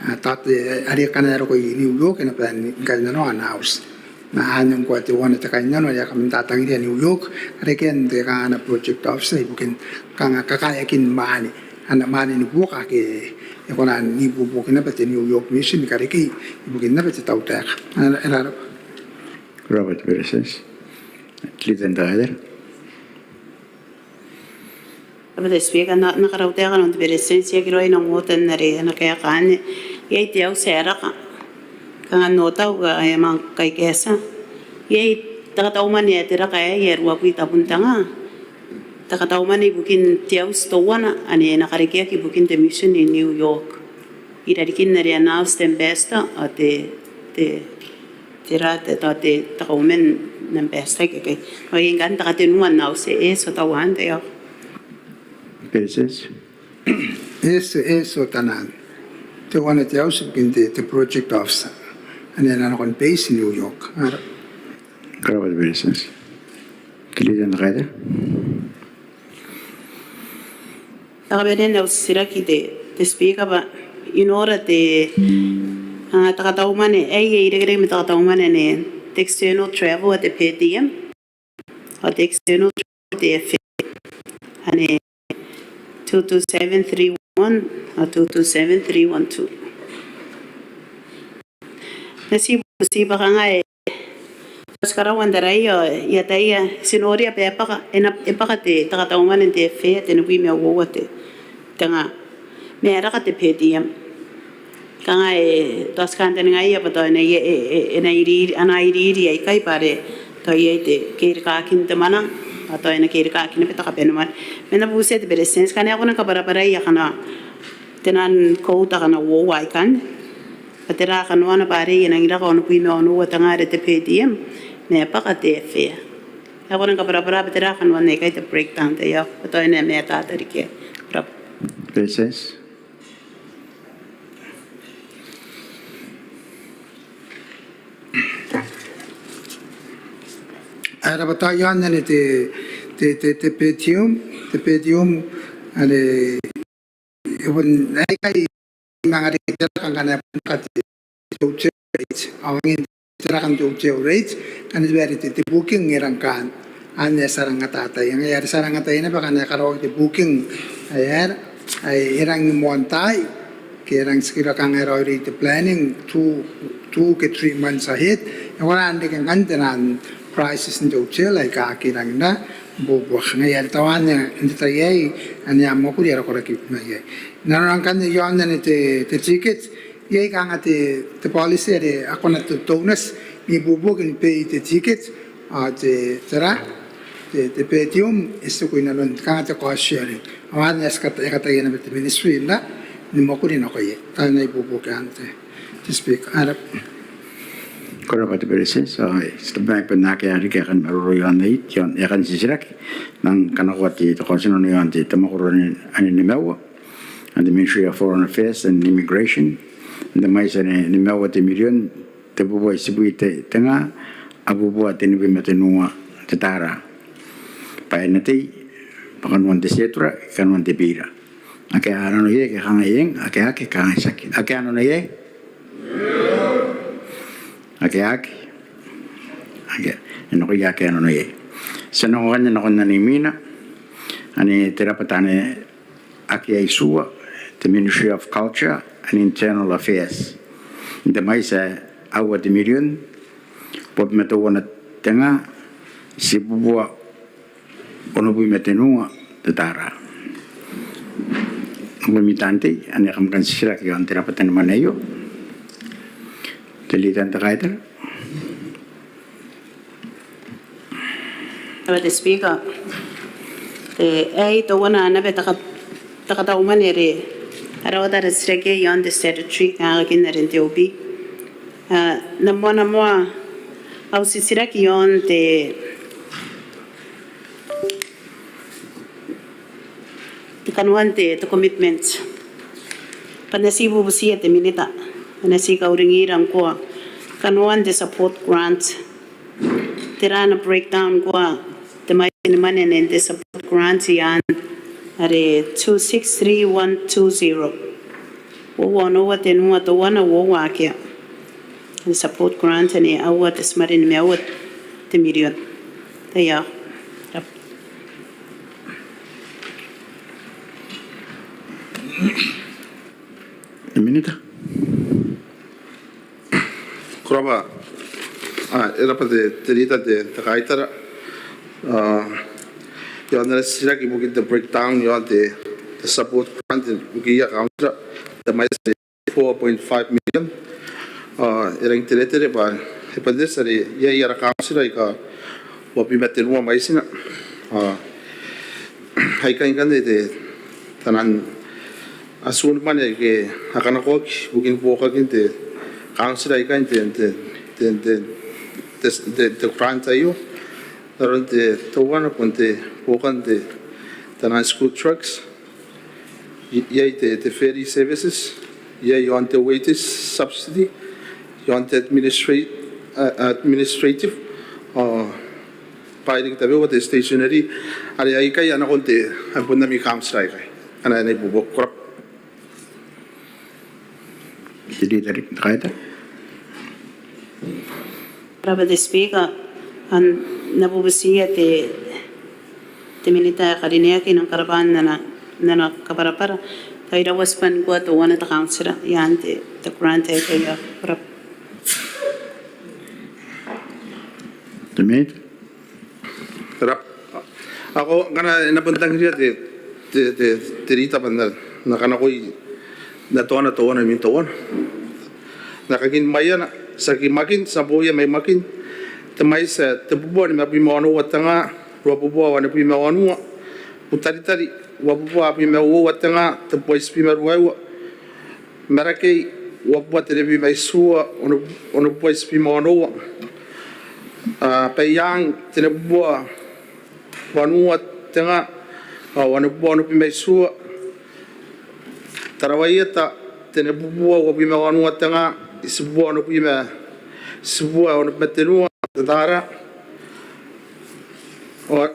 A, tao te, are ngkana e roko i New York, e na bae ni kainnanoa ana auti. Ma anne ngkoa teuana te kainnano are a kaman tatangiria New York, karekean te kanga ana project officer, ibukin kanga kakaeakin mwaane, ana mwaane ni buoka ake e kona n ibuobuoki naba te New York Mission ni karekei, ibukin naba te tautaeka. Ae e raba. Ko rabwa te Beretitenti. Te Leader n te Kaitara. Te Speaker, N na, N na karaua te kanoan te Beretitenti, I aki raoi nang ota n are e na kaeka anne. Iai te auti ae raka, kanga n otau ae e a manga kaikaetia. Iai te katau mwane ae te raka aei ae ruabwi tabun te nga. Te katau mwane ibukin te auti teuana ane e na karekeaki ibukin te mission i New York. I rarikin are e announce te ambassador ao te, te, tera, te, tao te, te kauoman n ambassador ikekei. Ao iai ngkanne te katenua n auti, e, so teuana te, ao. Beretitenti. E, so, e, so teuana. Teuana te auti ibukin te, te project officer. Ane e na nakon base i New York. Ko rabwa. Ko rabwa te Beretitenti. Te Leader n te Kaitara. Te kabanea n au titiraki te, te Speaker bwa I nora te, a, te katau mwane ae e irekereke ma te katau mwane ane te external travel ae te per diem ao te external travel ae te airfare ane two two seven three one ao two two seven three one two. N na ti, ti bwa kanga e, tao ti karaua n taraia, I ataia, ti noria bwa e bwaka, e na, e bwaka te, te katau mwane n te airfare, tenibwi ma uoua te, te nga. Ma e raka te per diem. Kanga e, tao ti kantaningaia bwa tao e na, e, e, e, e na iriiri, a na iriiri aikai bwa are tao iai te kerikaakin te mwananga, ao tao e na kerikaaki naba te kabanemwane. Ma N na butia te Beretitenti, ngkana e kona ni kabwarabwaraia kanoan te nang quota kanoan uoua aikanne. Bwa tera kanoana bwa are e nangi raka onobwi ma onoua te nga are te per diem, ma e bwaka te airfare. E kona ni kabwarabwara bwa tera kanoan aikai, te breakdown, te, ao bwa tao e na matata riki. Ko rabwa. Beretitenti. Ae rabwa, tao iaon anne te, te, te, te per diem, te per diem, are e bon aikai manga reke te raka ngkana e bon raka te hotel rate. Ao angin te raka n te hotel rate, ngkana te bwai are te, te booking e rang kaan. Anne ae ti a rang atatai. Ngaia are ti a rang ataia naba ngkana e karaoaki te booking ae, ae, ae e rangi moan tai, ke e rangi tikiraoi kanga e raoiroi te planning two, two ke three months ahead. E kona n reke ngkanne te nang prices n te hotel aika aki rangi n buoka. Ngaia are tao anne n te tai aei, anne am mwakuri ae e roko raki mai iai. Nanona ngkanne iaon anne te, te ticket, iai kanga te, te policy are a kona te donors n ibuobuoki ni bei te ticket, ao te, tera, te, te per diem e tiku inanon kanga te cost sharing. Ao anne ae ti kata, e kataia naba te ministry n, ni mwakuri nakoia. Tao N na ibuobuoki anne te, te Speaker. Ko rabwa. Ko rabwa te Beretitenti, ao e, ti tabe mai bwa akea riki ae kan maroro iaon aei, iaon aekan titiraki. N nang kanakoa te, te kaotinano iaon te, te mwakoro ane, ane nimaua. Ane te Ministry of Foreign Affairs and Immigration. N te mwaiti ane nimaua te mirion, tebubua itibwi te, te nga, abubua tenibwi ma tenua te tara. Bwa e na tei, bwa kanoan te tietura, kanoan te bira. Ake a nano iai, ke kangai eng, ake, ake, kangai tiaki. Ake a nano iai? Ake, ake. Ake, e nakoia ake a nano iai. Ti a nako ngkanne nakon anne imwina, ane te rabwata ane akea itiua, te Ministry of Culture and Internal Affairs. N te mwaiti ae aua te mirion, uabwi ma teuana te nga, itibubua onobwi ma tenua te tara. Ngkoe Minita n Tei, ane kam kan titiraki iaon te rabwata ni mwane aio. Te Leader n te Kaitara. Ko rabwa te Speaker. Te, aei teuana naba te ka, te katau mwane are a rawata ara titiraki iaon te statutory, a, kanga are n te O B. A, n na moana moa au titiraki iaon te, te kanoan te, te commitment. Bwa N na ti bubutia te Minita, bwa N na ti kauringira ngkoa kanoan te support grant. Tera ana breakdown ngkoa te mwaiti ni mwane ane n te support grant i aan, are two six three one two zero. Uoua onoua tenua teuana uoua akea. Te support grant ane aua te timare nimaua te mirion. Te ia. Te Minita. Ko rabwa. A, e rabwa te, te Leader n te, te Kaitara. A, iaon ana titiraki ibukin te breakdown iaon te, te support grant ibukiia kauntira, te mwaiti ae four point five million. Ao e rangi n teretere bwa e bon eti are iai ara kauntira aika uabwi ma tenua mwaitina. Ao aikai ngkanne te, taian atun mwane aike a kanakoaki ibukin buokakin te kauntira aikai n te, te, te grant aio. N aron te teuana bon te buokan te, taian school trucks, i-, iai te, te ferry services, iai iaon te wages subsidy, iaon te administra-, a, administrative, ao bwaai riki tabeua te stationery, are aikai a nakon te, a bon ami kauntira aikai. Ana, ana ibuobuoki. Ko rabwa. Te Leader n te Kaitara. Ko rabwa te Speaker, ao N na bubutiia te, te Minita ae karineaki n karabwan ana, ana kabwarabwara. Tao iraua tibwan ngkoa teuana te kauntira iaon te, te grant aikai. Ko rabwa. Te Minita. Ko rabwa. Ao ngkana e na bon tangiria te, te, te, te Leader bwa N na, N na kanakoi naba teuana, teuana imwin teuana. N na kakin Maiana, tiaki Makin, ti na booia mai Makin. Te mwaiti ae tebubua nimabwi ma onoua te nga, ruabubua wanibwi ma wanua. Butaritari, uabubua abwi ma uoua te nga, tebubua itibwi ma ruaiwa. Marakei, uabubua tenibwi ma itiua, ono, onobubua itibwi ma onoua. A, Baiang, tenibubua wanua te nga, a, wanibubua onobwi ma itiua. Tarawaieta, tenibubua uabwi ma wanua te nga, itibubua onobwi ma, itibubua onobwi ma tenua te tara. Ao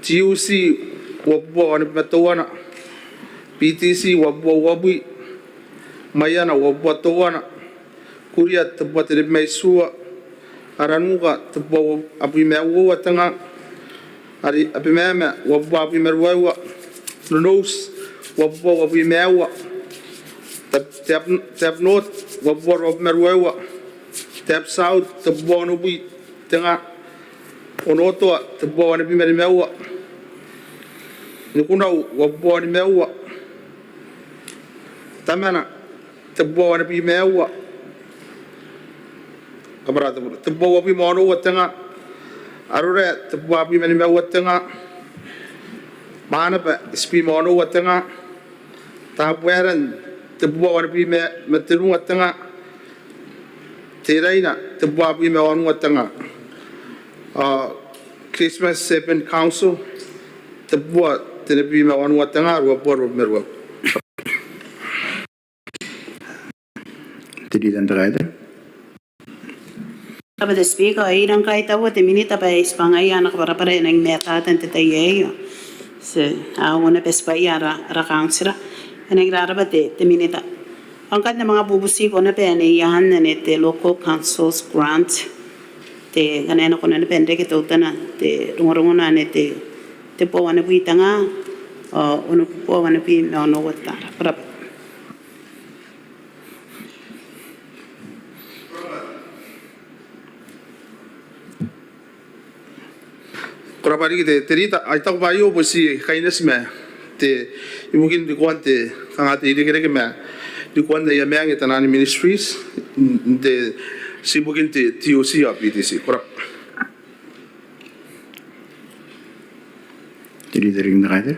Tiuti, uabubua wanibwi ma teuana. Bititi, uabubua uabwi. Maiana, uabubua teuana. Kuria, tebubua tenibwi ma itiua. Aranuka, tebubua abwi ma uoua te nga. Are Abemama, uabubua abwi ma ruaiwa. Nonouti, uabubua uabwi ma aua. Te Ab-, Te Ab-, Te Ab North, uabubua ruabwi ma ruaiwa. Te Ab South, tebubua onobwi te nga. Onotoa, tebubua wanibwi ma nimaua. Nikunau, uabubua nimaua. Tamana, tebubua wanibwi ma aua. Kabwara, tebubua uabwi ma onoua te nga. Arorae, tebubua abwi ma nimaua te nga. Banaba, itibwi ma onoua te nga. Tabuaeran, tebubua wanibwi ma, ma tenua te nga. Teraina, tebubua abwi ma onoua te nga. A, Christmas Servant Council, tebubua tenibwi ma onoua te nga, ruabubua ruabwi ma ruaiwa. Te Leader n te Kaitara. Ko rabwa te Speaker, ao I rang kaitaua te Minita bwa e tibwangaia ana kabwarabwara ae e nang matata n te tai aei. Ti a ongo naba tibwaia ara, ara kauntira. E nang rarabwa te, te Minita. Ao ngkanne manga bubutiko naba anne i aan anne te Local Councils Grant. Te, ngkana e na kona naba n reke teutana te rongorongona anne te, tebubua wanibwi te nga, ao onobubua wanibwi ma onoua te tara. Ko rabwa. Ko rabwa riki te, te Leader, ao I taku bwa aio bon ti kaineti ma te, ibukin rikoan te, kanga te irekereke ma rikoan aia maange taian ministries, n te, ti ibukin te T O C ao B T C. Ko rabwa. Te Leader n te Kaitara.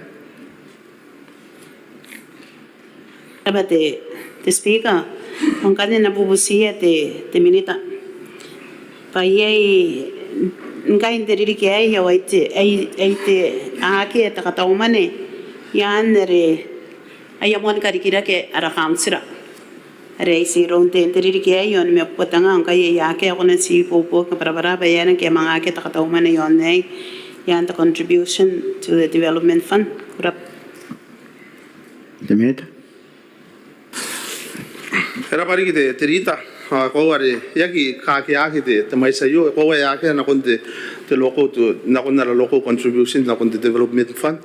Ko rabwa te, te Speaker, ao ngkanne N na bubutiia te, te Minita bwa iai ngkai n te ririki aei, ao ai te, ai, ai te akea te kataumwane i aan are aia moan karikirake ara kauntira. Are ai ti iroun te, te ririki aei, ao nimabubua te nga, ao ngkai aia akea, ko na ti ibuobuoki ni kabwarabwara bwa e aera ngke e a manga akea te kataumwane i aon aei, i aan te contribution to the development fund. Ko rabwa. Te Minita. E rabwa riki te, te Leader, ao e koaua are e aki kakeaki te, te mwaiti aio, e koaua e akea nakon te, te local to, nakon ara local contribution nakon te development fund.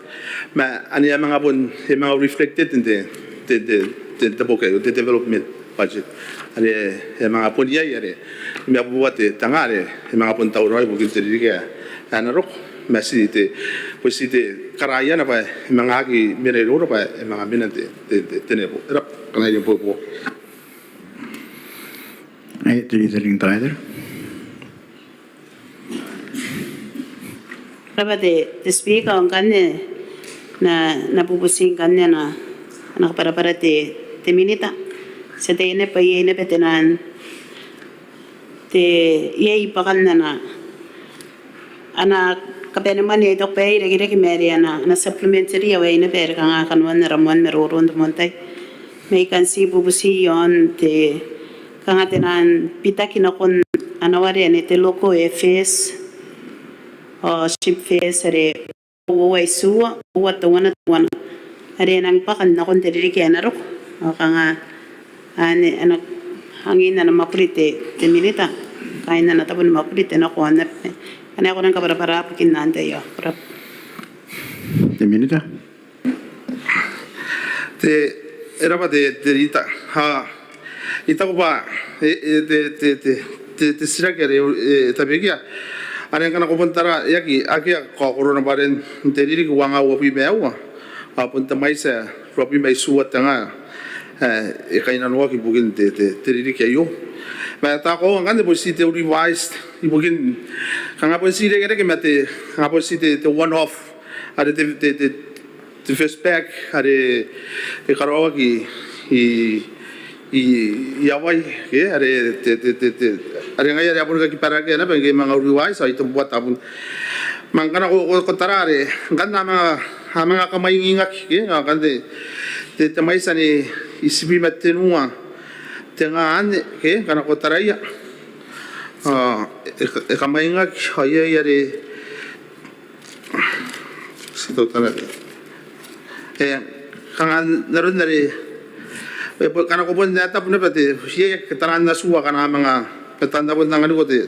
Ma anne e a manga bon, e manga reflected n te, te, te, te, te boki aio, te development budget. Anne e a manga bon iai are nimabubua te, te nga are e a manga bon tauraoi ibukin te ririki ae e na roko. ma ti te, bwa ti te karaoia naba e manga aki mena iroura bwa e manga mena n te, te, te, te nebo. E raba, kanga e na ibuobuoki. Ai, te Leader n te Kaitara. Raba te, te Speaker, ao ngkanne N na, N na bubuti ngkanne ana, ana kabwarabwara te, te Minita. Ti ataia naba bwa iai naba te naan te, iai bwakan ana, ana kabanemwane ae I taku bwa e irekereke ma are ana, ana supplementary ao aei naba are kanga kanoan ara moan maroro n te moan tai. Ma I kan ti bubuti iaon te, kanga te naan bitaki nakon ana ware anne te local airfares ao ship fares are uoua itiua, uoua teuana teuana. Are e nang bwaka nakon te ririki ae na roko. Ao kanga anne, ana, angin ana mwakuri te, te Minita, kaain ana tabo ni mwakuri te nako aon abana. Kanga e kona ni kabwarabwara ibukin antai ao. Ko rabwa. Te Minita. Te, e raba te, te Leader. A, I taku bwa, e, e, te, te, te, te, te titiraki are, e, e tabekia. Are ngkana ko bon tara, e aki, akea kaokoro naba are n te ririki uangaun uabwi ma aua. Ao bon te mwaiti ae ruabwi ma itiua te nga, e, e kainnanoaki ibukin te, te, te ririki aio. Ma e taku ngkanne bon ti te revised, ibukin, kanga bon ti irekereke ma te, kanga bon ti te, te one off. Are te, te, te, te first pack are e karaoaki i, i, i Hawaii, ke, are te, te, te, te, are ngaia are a bon kakibarakea naba ngke manga revised, ao I taku bwa tabun. Ma ngkana ko, ko, ko tara are, ngkanne a manga, a manga kamwaingingaki, ke, ngkanne te, te mwaiti anne itibwi ma tenua te nga anne, ke, ngkana ko taraia. A, e, e kamwaingaki, ao iai, iai are Ti teutana. E, kanga n aron are, e, bo-, ngkana ko bon ae tabu naba te, iai, iai, taraan natiu akana a manga, e, taan tabu n anganiko te,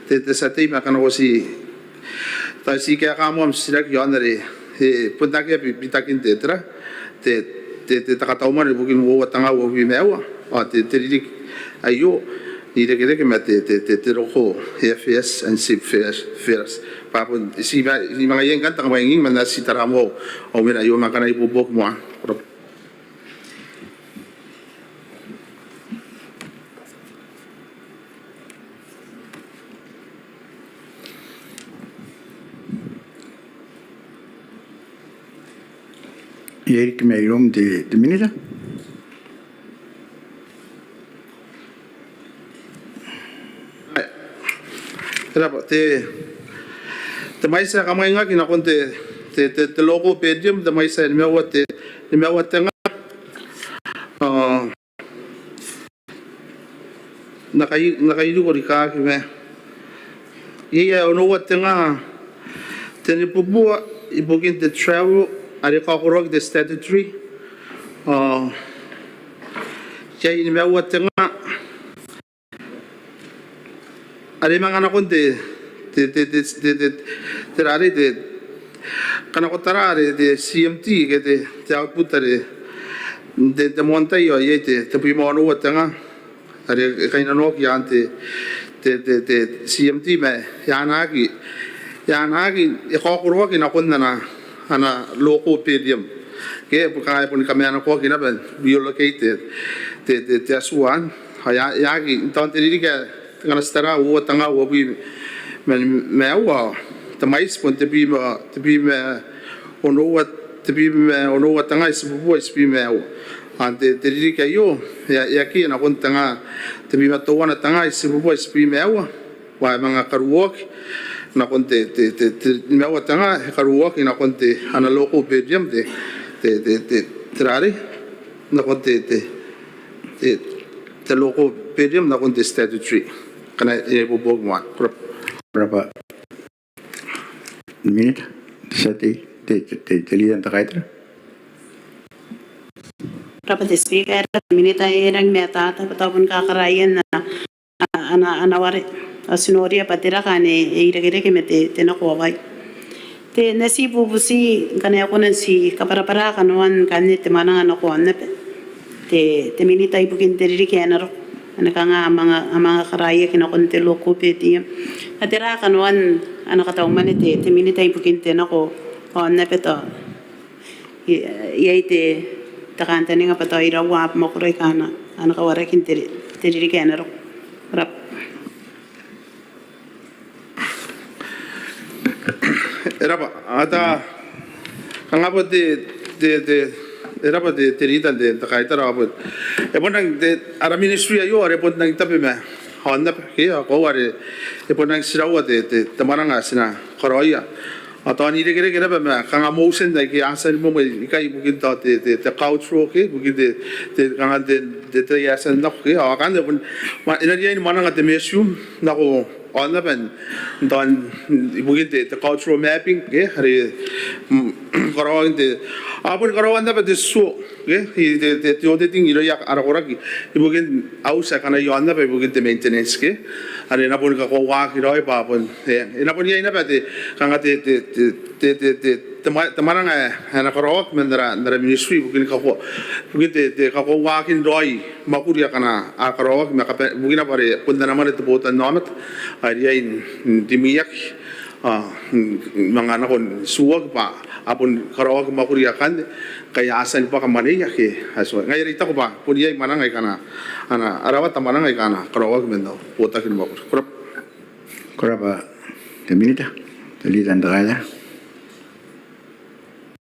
te, te tia tei ma ngkana ko ti, tao ti kaeka moa am titiraki iaon are, e, bon akea bi-, bitakin te, tera, te, te, te, te kataumwane ibukin uoua te nga uabwi ma aua. Ao te, te ririki aio, n irekereke ma te, te, te, te local airfares and ship fares, fares. Bwa bon, ti ma, ti manga iai ngkanne te kamwainging, ma N na ti tara moa, ao mena aio ma ngkana ibuobuoki moa. Ko rabwa. Iai riki mairoum te, te Minita? E raba, te, te mwaiti ae kamwaingaki nakon te, te, te, te local per diem, te mwaiti ae nimaua te, nimaua te nga. A, N na kai, N na kairiko rikaaki ma iai ae onoua te nga tenibubua ibukin te travel are kaokoroaki te statutory. A, iai nimaua te nga are manga nakon te, te, te, te, are te, ngkana ko tara are te C M T ke te, te output are n te, te moan tai ao iai te, tebwi ma onoua te nga are e kainnanoaki iaan te, te, te, te C M T ma e anaaki, e anaaki, e kaokoroaki nakon ana, ana local per diem. Ke, bukina e boni kamanakoaki naba n reallocate te, te, te, te atuan. Ao e a, e aki, n taon te ririki ae ngkana ti tara uoua te nga uabwi ma, ma aua, te mwaiti bon tebwi ma, tebwi ma onoua, tebwi ma onoua te nga itibubua itibwi ma aua. Ao n te, te ririki aio, e a, e aki nakon te nga, tebwi ma teuana te nga itibubua itibwi ma aua. Bwa e manga karuoaki nakon te, te, te, te, nimaua te nga, e karuoaki nakon te, ana local per diem te, te, te, te, tera are, nakon te, te, te, te local per diem nakon te statutory. Kanga e ibuobuoki moa. Ko rabwa. Ko rabwa. Minita, te tia tei, te, te, te, te leader n te kaitara. Ko rabwa te Speaker, Minita, e rangi ni matata, bwa tao bon kakaraoan ana, ana, ana ware. Ao ti noria bwa te raka anne e irekereke ma te, te nako Hawaii. Te, N na ti bubuti, ngkana e kona n ti kabwarabwara kanoan ngkanne te mwananga nako aon aba. Te, te Minita ibukin te ririki ae na roko. Ana kanga a manga, a manga karaoaki nakon te local P T M. Ao tera kanoan ana katau mwane te, te Minita ibukin te nako ao naba tao iai te, te kantaninga bwa tao iraua abamwakoro aika a na, a na kawaraki n te, te ririki ae na roko. Ko rabwa. E rabwa, ata, kanga bon te, te, te, e rabwa te, te Leader n te, te kaitara, ao bon, e bon rang te, ara ministry aio are bon rang tabe ma aonnaba, ke, ao koaua are e bon rang tiraua te, te, te mwananga ae ti na karaoia. Ao tao n irekereke naba ma kanga motion aike a tia ni momoa ikai ibukin tao te, te, te cultural, ke, ibukin te, te, kanga te, te, te, ae a tia n nako, ke, ao akanne bon, ma, e na riai ni mwananga te museum nako aonnaba n, n tao, ibukin te, te cultural mapping, ke, are, mm, karaoakin te, a boni karaoan naba te tutuo, ke, i te, te, te auditing irouia ara koraki ibukin auti aika a na i aonnaba ibukin te maintenance, ke, are e na boni kakoauaki raoi bwa bon, e, e na bon iai naba te, kanga te, te, te, te, te, te, te mwa-, te mwananga ae, ae na karaoaki man ara, n ara ministry ibukin kako-, ibukin te, te kakoauakin raoi mwakuri akana a karaoaki ma kaba-, ibukina bwa are bon ana mwane te botannaomata ae riai n, n rimwiaki, a, n, n manga nakon tuoaki bwa a bon karaoaki mwakuri akanne ngkai a tia ni bwaka mwaneia ke, a, so, ngaia are I taku bwa bon iai mwananga aika a na, a na, a rawata mwananga aika a na karaoaki man au botaki ni mwakuri. Ko rabwa. Ko rabwa te Minita, te Leader n te kaitara.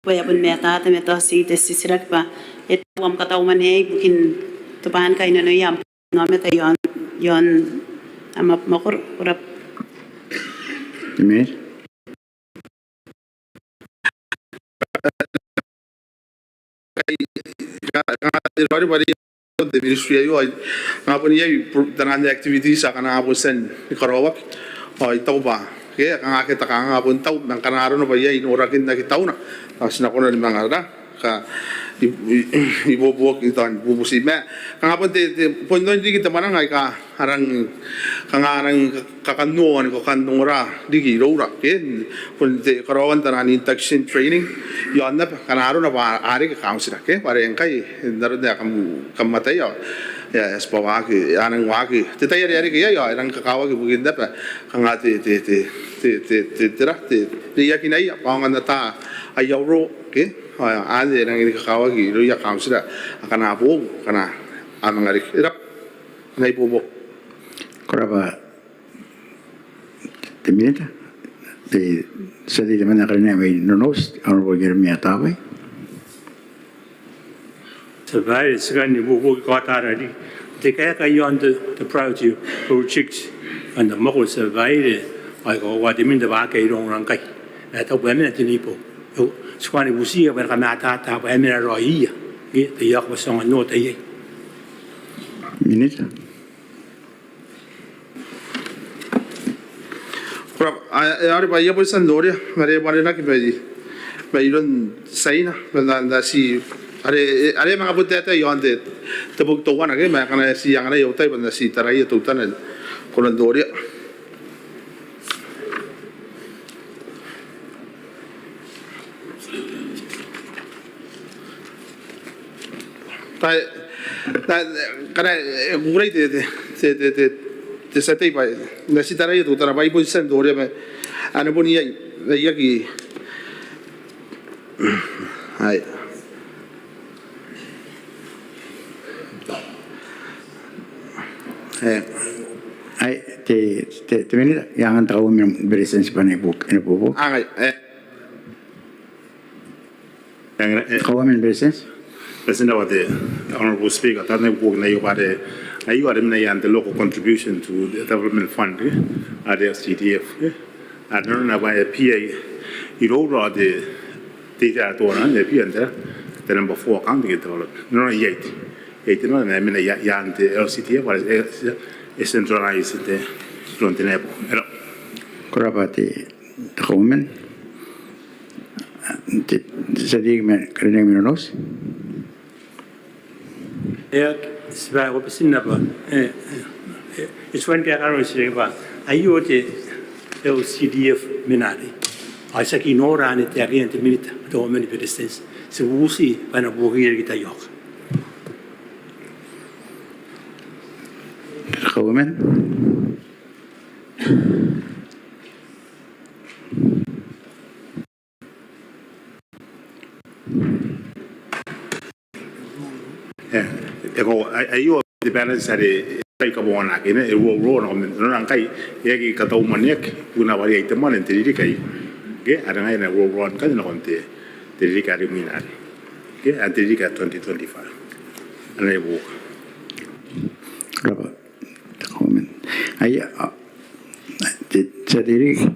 Bwa e a bon matata ma tao ti te titiraki bwa e tau am katau mwane ibukin tobwaan kainnanoia am botannaomata i aon, i aon am abamwakoro. Ko rabwa. Te Minita. Kanga te ministry aio, kanga bon iai taian activities akana a bon tia ni karaoaki. Ao I taku bwa, ke, kanga ke ta kanga a bon tau, ma ngkana arona bwa iai norakin aki tauna, ao ti na kona ni manga ra, ka, i, i, ibuobuoki tao ni bubuti. Ma kanga bon te, te, bon oin riki te mwananga aika a rang, kanga a rang kakannoa ni kakannoa riki iroura, ke, bon te karaoan taian induction training i aonnaba, ngkana arona bwa a reke kauntira, ke, bwa are ngkai n aron ae kam, kam ataia, e, e tibwa waaki, a nang waaki te tai are a reke iai, ao e rang kakawaki ibukin naba kanga te, te, te reiakinaia bwa a aonga n ata aia ro, ke, ao anne e rang ni kakawaki irouia kauntira akana boou, akana a manga reke. E rabwa. Ngai bobo. Ko rabwa te Minita. Te tia tei temanna ae karineaki mai Nonouti, Honourable Jeremia Tabai. Tia Babaire, ti kan ibuobuoki kaota ara ririki. Te kaeka i aon te, te priority project, ana mwakoro, Tia Babaire, ao I kakoaua te Minita bwa akea irouna ngkai. E taku bwa e mena te neibo. Ti kona ni butiia bwa e na kamatata bwa e mena raoi ia. Ke, taiaoka bwa ti aonga n ota iai. Minita. Ko rabwa, a, e, are bwa I a bon tia n noria, ma are e mwanenaki mai, mairoun Tiaina, ma n na, n na ti, are, e, are manga bon taetae i aon te, te boki teuana ke, ma ngkana e ti anganai au tai bwa n na ti taraia teutana, ko na noria. Tai, tai, ngkana, e, kukurei te, te, te tia tei bwa, n na ti taraia teutana bwa I bon tia n noria ma, ane bon iai, iai aki, ai. E. Ai, te, te, te Minita, I angan te Kauoman ni Beretitenti bwa e na ibuobuoki. Angai, e. Kauoman ni Beretitenti. Beretitenti, te Honourable Speaker, tao N na ibuobuoki n aio bwa are, aio are mena i aan te local contribution to the development fund, e, are te L C D F, e. Are nanona bwa e bia iroura te, te, te, te, te number four account ke development. Nanona iai te, iai te, nanona e mena i aan te L C D F, are e, e centralize te, iroun te NEPO. E rabwa. Ko rabwa te, te Kauoman. Te, te tia tei mai, karineaki mai Nonouti. E, Tia Babaire, ko bati n rabwa. E, e, e, e tuai ni kaekaroa au titiraki bwa aio te L C D F mena arei. Ao I aki nora anne te akea n te Minita, te Kauoman ni Beretitenti. Ti bubuti bwa e na buokaki riki taiaoka. Amen. E, e ko, ai, aio te balance are e kabonganaaki, e ruo, ruo, nako mena, nako ngkai, e aki katau mwaneaki, bwa e na waaki te mwane n te ririki aio. Ke, are ngaia e na ruo, ruo ngkanne nakon te, te ririki are imwina are. Ke, n te ririki ae twenty twenty-five. Anne e buoka. Ko rabwa. Te comment. Ai, a, te, te ririki.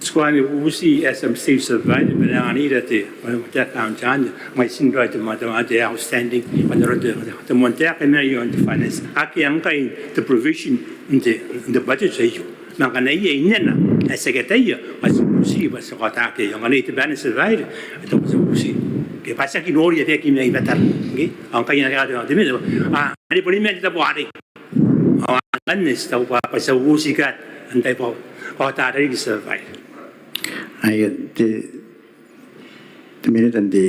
Ti kona ni bubuti ae ti a mwaiti bwa e na anganira te, ma, te account anne, ma e tinra te, ma, te, ma, te outstanding, ma n aron te, te, te moan taeka ae mena iaon te finance. Akea ngkai te provision n te, n te budget aio. Ma ngkana iai ae e na, ae ti aki ataia, ma ti bubuti, ma ti kaota akea. Ngkana iai te balance bwa e na, ti bubuti. Ke bwa ti aki noria bwa e aki mena i matara. Ke? Ao ngkai e na kaota te mena. A, are bon mena n te tabo arei. Ao ngkanne ti tau bwa, bwa ti a uti ika antai bwa, bwa tara riki survive. Ai, te, te minita n te,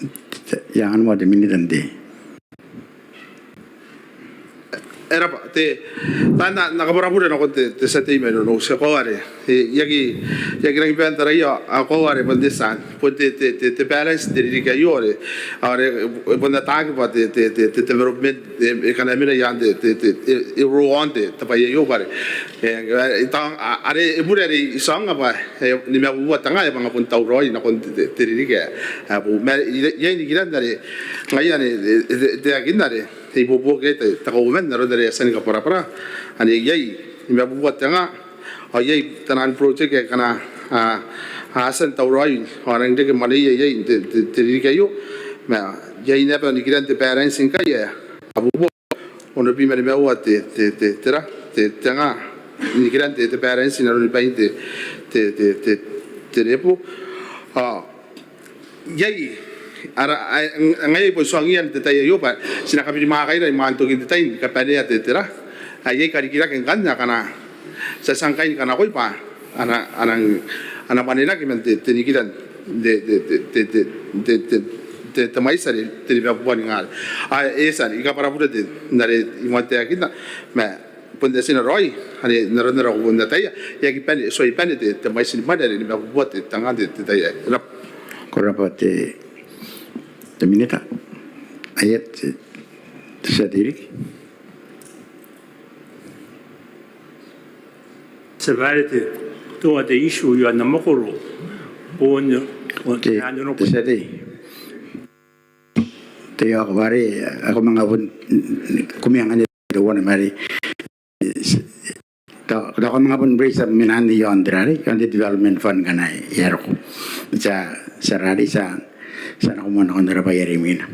te, te, iangoa te minita n te. E rabwa, te, bwa N na, N na kabwarabwara nakon te, te tia tei mai Nonouti, e koaua are. E, I aki, I aki rangi ni bane n taraia, a, koaua are bon te tia, bon te, te, te, te balance n te ririki aio are, are, e, bon ataaki bwa te, te, te, te development, e, e kona ni mena i aan te, te, te, e, e ruo n te, te bwai aio bwa are. E, e, I taku, a, are, e bure are I taku bwa, e, nimabubua te nga, e bwa nga bon tauraoi nakon te, te, te ririki ae, a, bwa, ma, iai, iai nikiran are, ngaia anne, e, e, e, te aki n are, e, ibuobuoki te, te kauoman, n aron are e a tia ni kabwarabwara, anne iai, nimabubua te nga, ao iai taian project aika a, a, a tia n tauraoi, ao a nang reke mwaneia iai, te, te, te ririki aio, ma iai naba nikiran te balance ngkai ae, a bubu, onobwi ma nimaua te, te, te, te ra, te, te nga, nikiran te, te balance n aron bwain te, te, te, te, te repo. Ao, iai, ara, a, ng-, ngaia bon tuangiia n te tai aio bwa, ti na kabirimwaakaira imwain tokin te tai, ni kabanea te, te ra. Ao iai karikirake ngkanne akana, ti a tia ngkai ni kanakoi bwa, a na, a nang, a na mwanenaki man te, te nikiran, te, te, te mwaiti are, te nimabubua ningaare. Ao, e tia, I kabwarabwara te, n are, I moan taekinna, ma, bon te tia tei raoi, anne, n aron are ko bon ataia, e aki bane, e tuai bane te, te mwaiti ni mwane are nimabubua te, te nga te, te tai aei. Rab. Ko rabwa te, te minita. Aia te, te tia tei riki. Te bwai are te, teuana te issue iaon ana mwakoro. Bon, bon, te, te tia tei. Te io kabwara, a ko manga bon, ko manga anganira teuana ma are. Tao, tao ko manga bon raise up mwiin anne iaon te rarei, iaon te development fund ngkana e a roko. Ti a, ti a rarei, ti a, ti a nako moa nakon ara bwai are imwina.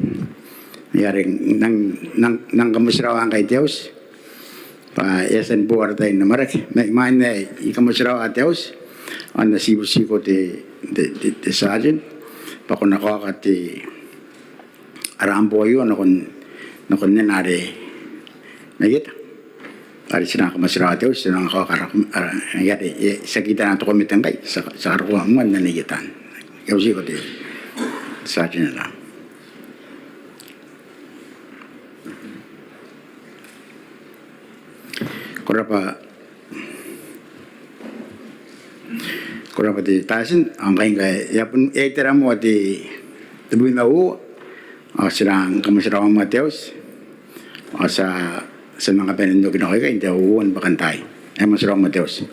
Ngaia are, nang, nang, nang kamotirawa ngkai te auti. Bwa e a tia ni bo ara tai n amwarake. Ma, imwain ae I kamotirawa te auti, ao N na tibutiko te, te, te, te sergeant. Bwa ko na kaoka te, ara ambo aio nakon, nakon nena are, n ieta. Are ti na kamotirawa te auti, ti na kaoka ara, ara, n ieta, e, ti aki tana te komete ngkai, ti a, ti a karokoa moa n ieta. E a uti ko te, sergeant. Ko rabwa, ko rabwa te sergeant, ao ngkai ngkai, e a bon, e a itera moa te, te bwi ma uoua, ao ti rang kamotirawa moa te auti, ao ti a, ti a manga bane n oki nako ikai n te uoua ni bakantaai. E a motirawa moa te auti.